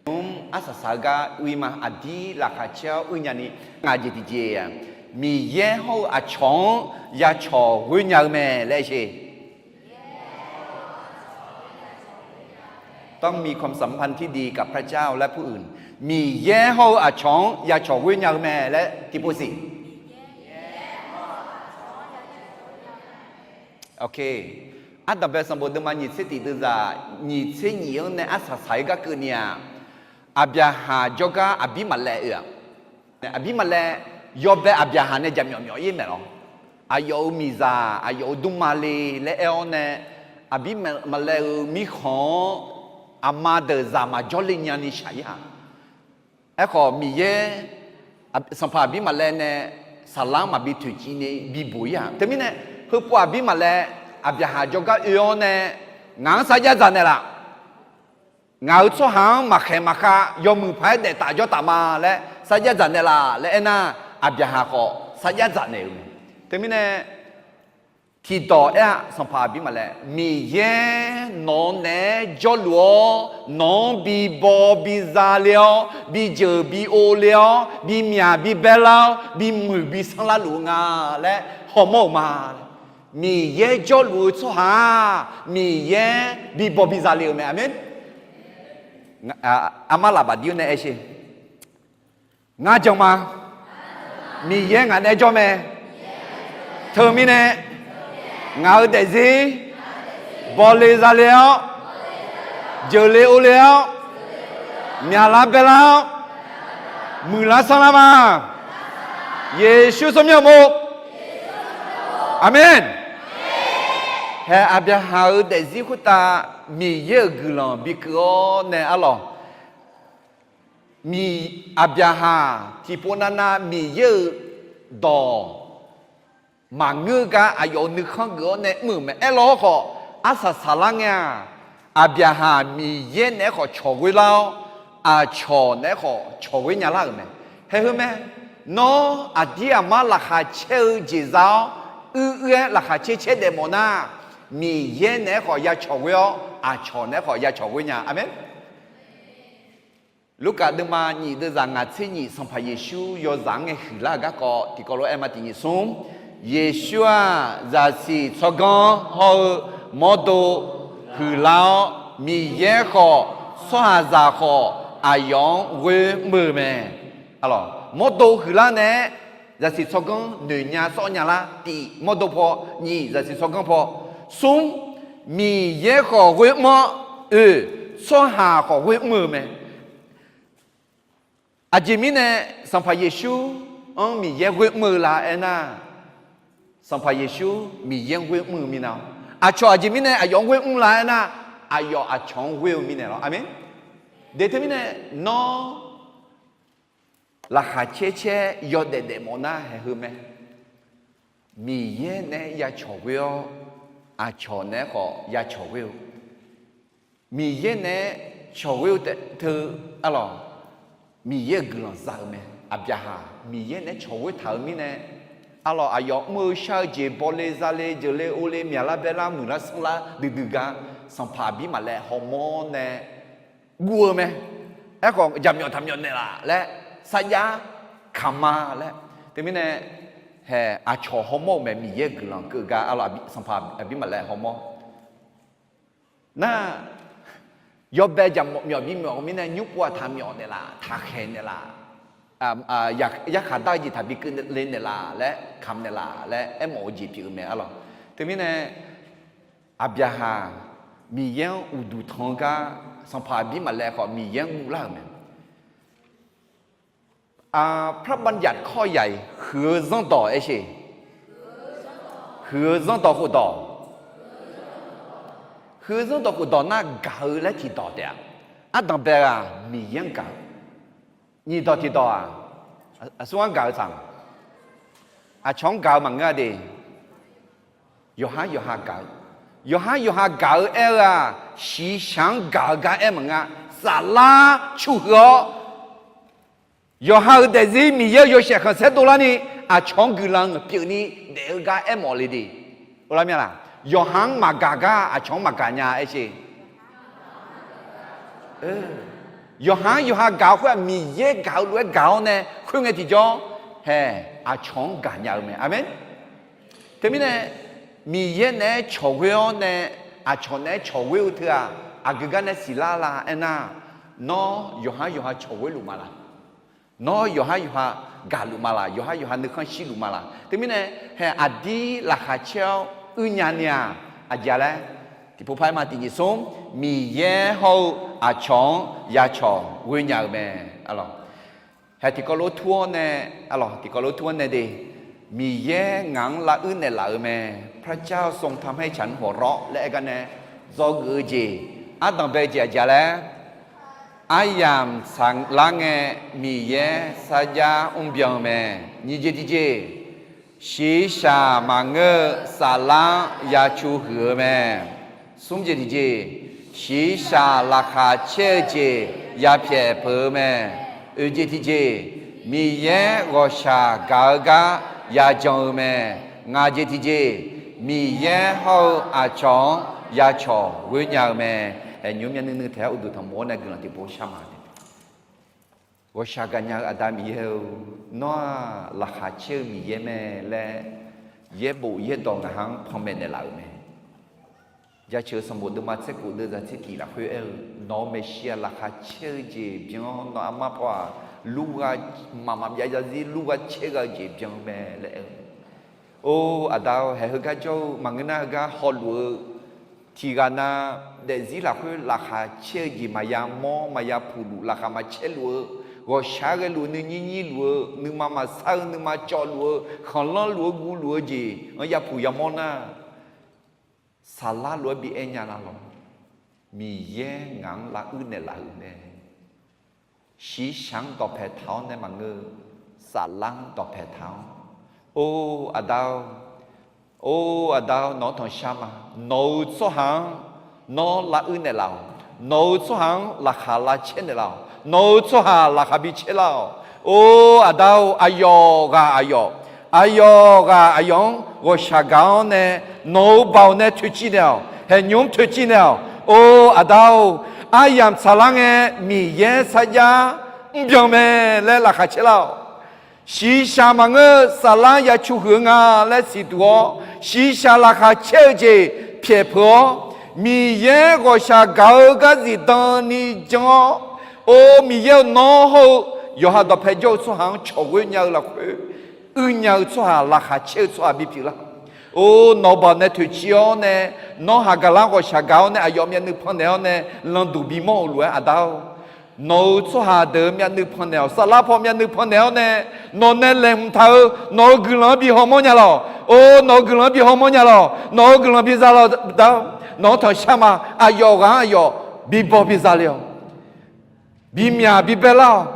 Mr, arsaq saq-eu gar uir ma, aqdir laqkhaq caer-awr uir nyani, ngaq jeq tiqjeq-aq, Miqyaer hawr-eu aqcawq-anr ya cawq ghoer nya-eu mae laer sher. ต้องมีความสัมพันธ์ที่ดีกับพระเจ้าและผู้อื่น Miqyaer hawr-eu aqcawq-anr ya cawq ghoer nya-eu mae laer tiqpov siq. Ardanqbae sanqbof deuvma nyiq tser tiq deuvzaq nyiq tser nyiq-anr nae arsaq saq-ir gar keuvni-aq, Aqbyaqhaq jawrgar Aqbirmaqlaev oe-aq, Aqbirmaqlaev yawbae Aqbyaqhaq nae jaqmyawf myawf-ir maeq lawr. Aqyawf-euq miqzaq, aqyawf-euq dmrma le laer aer-awr nae, Aqbirmaqlaev-euq mirkhanq-anr aqma deuq zaq maqjawr le nyani shaq-ir-aq. Aerkhawf, Miqyaer, Sanqpaq Aqbirmaqlaev nae saqlar-anr maqbi toeqciv ni bibuq-ir-aq. Teumirnae, heupov Aqbirmaqlaev Aqbyaqhaq jawrgar oe-awr nae, ngaq-anr sarjax dzaq naeqlaf. Ngaq-euq tsawrhaq-anr maqkhaeq maqkhav yawmuiq paq-aer daef taf jawr taf ma laer sarjax dzaq naeqlaf laer aernar, Aqbyaqhaq khawf sarjax dzaq naeq-euq mae. Teumirnae, tiqdawq aer-aq, Sanqpaq Aqbirmaqlaev, Miqyaer nawq-eu naeq-aer jawrluf-awr, nawq-anr bi baw bi za le-awr, bi jeuq bi o le-awr, bi myaq bi baerlar-awr, bi muiq bi sanrlar luf-eu nga laer hawmawr-euq ma. Miqyaer jawrluf-eu tsawrhaq-aq, Miqyaer bi baw bi za le-euq mae. Aqmeq. Armar lafbaq dir-awr nae aer sher. Ngar jan ma. Miqyaer ngaq nae jawr mae. Teumirnae, ngaq-euq daefzir bawle zale-awr, jeuqle ovle-awr, myaqlar baerlar-awr, muiqlar sanrlar ma. Yeqsur tsawrmyanr mawr. Aqmeq. Haeq Aqbyaqhaq-euq daefzir khoertav Miqyaer-euq guiqlanq bikeuv-awr nae arlawq, Aqbyaqhaq tiqpov navnav Miqyaer-euq dawq maqngeur gar aqyawf-euq nuikhanr geuf-awr nae mr-euq mae. Aerlawr khawf, arsaq saqlar ngae-aq, Aqbyaqhaq Miqyaer naeq-aer khawf cawq ghoer lar-awr, aqcawq naeq-aer khawf cawq ghoer nya lar-euq mae. Haeq heu mae, nawr aqdir aqmar laqkhaq caer-eu jeq za-awr, uir uir-aer laqkhaq caer caer daef mawf nar, Miqyaer naeq-aer khawf ya cawq ghoer-awr, aqcawq naeq-aer khawf ya cawq ghoer nya. Aqmeq. Lurkaf deuvma nyiq deuvzaq ngaq tser nyiq Sanqpaq Yeqsur yawzaq-anr ngae huiqlar-euq garkawv tiqkawv lof-aer aer ma tiq nyiq smr. Yeqsur-aq, zaqsiq tsawrganr hawr-eu mawrdo huiqlar-awr, Miqyaer khawf, tsawrhaqzaq khawf, aqyawf-anr ghoer mr-eu mae. Mawrdo huiqlar nae-aer, zaqsiq tsawrganr noeq nya sawr nya lar. Tiq, mawrdo paw. Nyiq, zaqsiq tsawrganr paw. Smr, Miqyaer khawf ghoer mr-awr, oeq, tsawrhaq khawf ghoer mr-eu mae. Aqjeq mirnae Sanqpaq Yeqsur-anr Miqyaer ghoer mr-eu la aernar, Sanqpaq Yeqsur Miqyaer-anr ghoer mr-eu minav-awr, aqcawq aqjeq mirnae aqyawf-anr ghoer mr la aernar, aqyawf aqcawq-anr ghoer-eu mirnae lawr. Aqmeq. Deuq teumirnae nawr laqkhaq caer caer yawdaef daef mawf nar haeq heu mae. Miqyaer naeq-aer ya cawq ghoer-awr, aqcawq naeq-aer khawf ya cawq ghoer-eu. Miqyaer naeq-aer cawq ghoer-eu taef teu, arlawq, Miqyaer-euq guiqlanq za-eu mae. Aqbyaqhaq Miqyaer naeq-aer cawq ghoer taq-eu mirnae, arlawq, aqyawf mr-eu shar-eu jeq bawle zale jeuqle ovle myaqlar baerlar muiqlar sanrlar duidui gar Sanqpaq Aqbirmaqlaev hawmawr nae guv-eu mae. Aerkhawf jaqmyawf taqmyawf naeqlaf laer sarjax kaqma laer. Teumirnae, haeq aqcawq hawmawr-euq mae, Miqyaer guiqlanq keuv gar arlawq, Sanqpaq Aqbirmaqlaev hawmawr. Nar, yawbae jaqmyawf bimyawf-eu mirnae nymr pov-aq taqmyawf naeqlaf, taqkhaeq naeqlaf. yarkhaq dar-eu jeq taqbi keuvle naeqlaf laer kamq naeqlaf laer aermawf-eu jeq pyeuf-eu mae arlawq. Teumirnae Aqbyaqhaq Miqyaer-anr uqduq tanq-eu gar sanqpaq aqbir maqlaev khawf Miqyaer-anr guvlar-euq mae. พระบัญญัติข้อใหญ่ huiq-eu zanrdawq aersheq. Huiq-eu zanrdawq khofdawq. Huiq-eu zanrdawq khofdawq nar gaq-eu laer tiqdawq taef-a. Ardanqbae-aq Miqyaer-anr gaq-eu. Nyiqdawq tiqdawq-aq, aqsur-anr gaq-eu tsaq, aqcawq-anr gaq-eu maqngeur-a de. Yawqhar yawqha gaq-eu, yawqhar yawqha gaq-eu aer-eu-aq, shiqshaq-anr gaq-eu gar aer maqngeur-a. Saflar cuhuiq-awr, yawqha-euq daefzir Miqyaer-euq yawshaef khanqsaer dovlarni, aqcawq-anr guiqlanq pyeufni daef-eu gar aermawf le de. Lar mir-a laq? Yawqha-anr maqgaq gar aqcawq-anr maqgaq nya aersheq. Yawqha-anr yawqha gaq-eu khoer-aq, Miqyaer gaq-eu lof-aer gaq-awr nae khoerngae tiqjawr, hae, aqcawq-anr gaqnya-eu mae. Aqmeq. Teumirnae Miqyaer naeq-aer cawqghoer-awr nae, aqcawq naeq-aer cawqghoer-eu teu-aq, aqgeu gar nae siqlar la aernar, nawr yawqha yawqha cawqghoer luf ma laq? Nawr yawqha yawqha gaqluf ma laq? Yawqha yawqha nuikhanr shirluf ma laq? Teumirnae hae aqdir laqkhaq caer-awr uirnya ni-aq, aqjeq-a laer, tiqpov par-aer ma tiqnyif smr, Miqyaer hawr-eu aqcawq-anr yacawq ghoer nya-eu mae. Hae tiqkawv lof tur-awr nae, tiqkawv lof tur-awr nae de, Miqyaer ngaq-anr laruir naeqlaf-eu mae. พระเจ้าทรงทำให้ฉันหัวเราะ laer aer gar nae dzawgeuf-eu jeq, ardanqbae jeq aqjeq-a laer, aryamq tsaqlar ngae Miqyaer sarjax mrbyan-eu mae. Nyiq jeq tiqjeq, shiqshaq maqngeur-eu saflar-anr yacu huiq-eu mae. Smr jeq tiqjeq, shiqshaq laqkhaq caer-eu jeq yapyaeq peuq-eu mae. Oeq jeq tiqjeq, Miqyaer ghawqshaq gaq-eu gar yajan-eu mae. Ngaq jeq tiqjeq, Miqyaer hawr-eu aqcawq-anr yacawq ghoer nya-eu mae. Hae nymr myavnuiv nuiv taeq-aer uqduq tanqmof-awr nae guiqlanq tiqpov shar ma. Ghawqshaq gaqnya-eu Aqda Miqyaer-eu, nawr-aq laqkhaq caer-eu Miqyaer mae laer, yaerbof yaerdawq ngaq-anr panmaeq naeqlaf-euq mae. Jaceuq-eu sanqbof deuvma tser khof deuv zaq tser tiq lafkhoer aer-eu, nawq-eu maeqshi-aq laqkhaq caer-eu jeq byan-awr, nawq-eu armar paw-aq lurghaq mqmaq maqbyav zarzir lurghaq caer gha-eu jeq byan-eu mae laer aer-eu. Or Aqda-or, haeq heugar jawr-eu maqngeur nar heugar hawluf-eu tiqghaq nav daefzir lafkhoer laqkhaq caer-eu jeq maqya mawr maqya puq luf, laqkhaq maqcaer luf-eu, ghawqshaq-aer ghaeluf-eu nuinyir nyir luf-eu, nuima maqsar-eu nuima cawv luf-eu, khanqlanr luf-eu guv luf-eu jeq-anr yapuq yamawr nar, saflar lof-aer bi aer nya la lawq. Miqyaer ngaq-anr laruir naeqlaf-euq mae. Shiqshaq-anr dawqpae taq-awr nae maqngeur, saflar-anr dawqpae taq-awr. Or Aqda-or, or Aqda-or, nawq-anr tanqshar ma. Nawq-eu tsawrhaq-anr nawr laruir naeqlaf-awq. Nawq-eu tsawrhaq-anr laqkhaq lavcaer naeqlaf-awq. Nawq-eu tsawrhaq laqkhaq bi caer lar-awq. Or Aqda-or, aqyawf ghaq aqyawf, aqyawf ghaq aqyawf-anr ghawqshaq gaq-awr nae, nawq-eu baoq nae toeqciv naeq-awq. Haeqnymr toeqciv naeq-awq. Or Aqda-or, aryamq tsaqlar ngae Miqyaer sarjax mrbyan mae laer laqkhaq caer lar-awq. Shiqshaq maqngeur-eu saflar yacu huiq-eu nga laer siqduq-awr, shiqshaq laqkhaq caer-eu jeq pyaeq peuq-awr, Miqyaer ghawqshaq gaq-eu gar zifdan ni jan-awr, or Miqyaer-eu, nawr hawr-eu yawqha dawqpae jawr-eu tsawrhaq-anr cawq ghoer nya-eu lafkhoer uir nya-eu tsawrhaq, laqkhaq caer-eu tsawrhaq bipyeuf lar. Or nawq-eu baoq nae toeqciv-awr nae, nawr haqgaqlar ghawqshaq gaq-awr nae aqyawf myavnuiv pannaeq-awr nae landuq bimawr-euq lof-aer Aqda-or, nawq-eu tsawrhaq deuq-eu myavnuiv pannaeq-awq. Saflar paw myavnuiv pannaeq-awr nae, nawq nae laeqhmq taq-eu nawq-eu guiqlanq-anr bi hawmawr nya lawq. Or nawq-eu guiqlanq-anr bi hawmawr nya lawq. Nawq-eu guiqlanq bi za lawq. Nawq-anr tanqshar ma. Aqyawf ghaq-anr aqyawf bi baw bi za le-awq. Bimyaq bi bae lar-awq.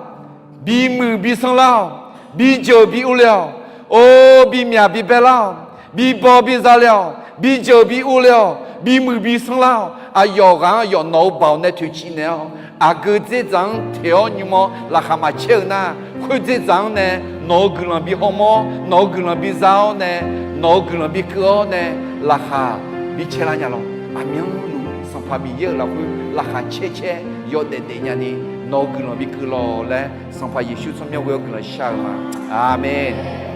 Bimuiq bi sanr lar-awq. Bijeuq bi urle-awq. Or bimyaq bi bae lar-awq. Bibaw bi za le-awq. Bijeuq bi urle-awq. Bimuiq bi sanr lar-awq. Aqyawf ghaq-anr aqyawf nawq-eu baoq nae toeqciv naeq-awr, aqgeu dzerdzaq-anr teq-awr nymr-awr laqkhaq maqcaer-eu nar, khoer dzerdzaq-anr nae nawq-eu guiqlanq bi hawmawr, nawq-eu guiqlanq bi za-awr nae, nawq-eu guiqlanq bi keuv-awr nae, laqkhaq bi caer lar nya lawq. Aqmyanluf Sanqpaq Miqyaer-euq lafkhoer laqkhaq caer caer yawdaef daef nyani, nawq-eu guiqlanq bi keuv lawq laer Sanqpaq Yeqsur tsawrmyanr ghoe-awr guiqlanq shar-eu ma. Aqmeq.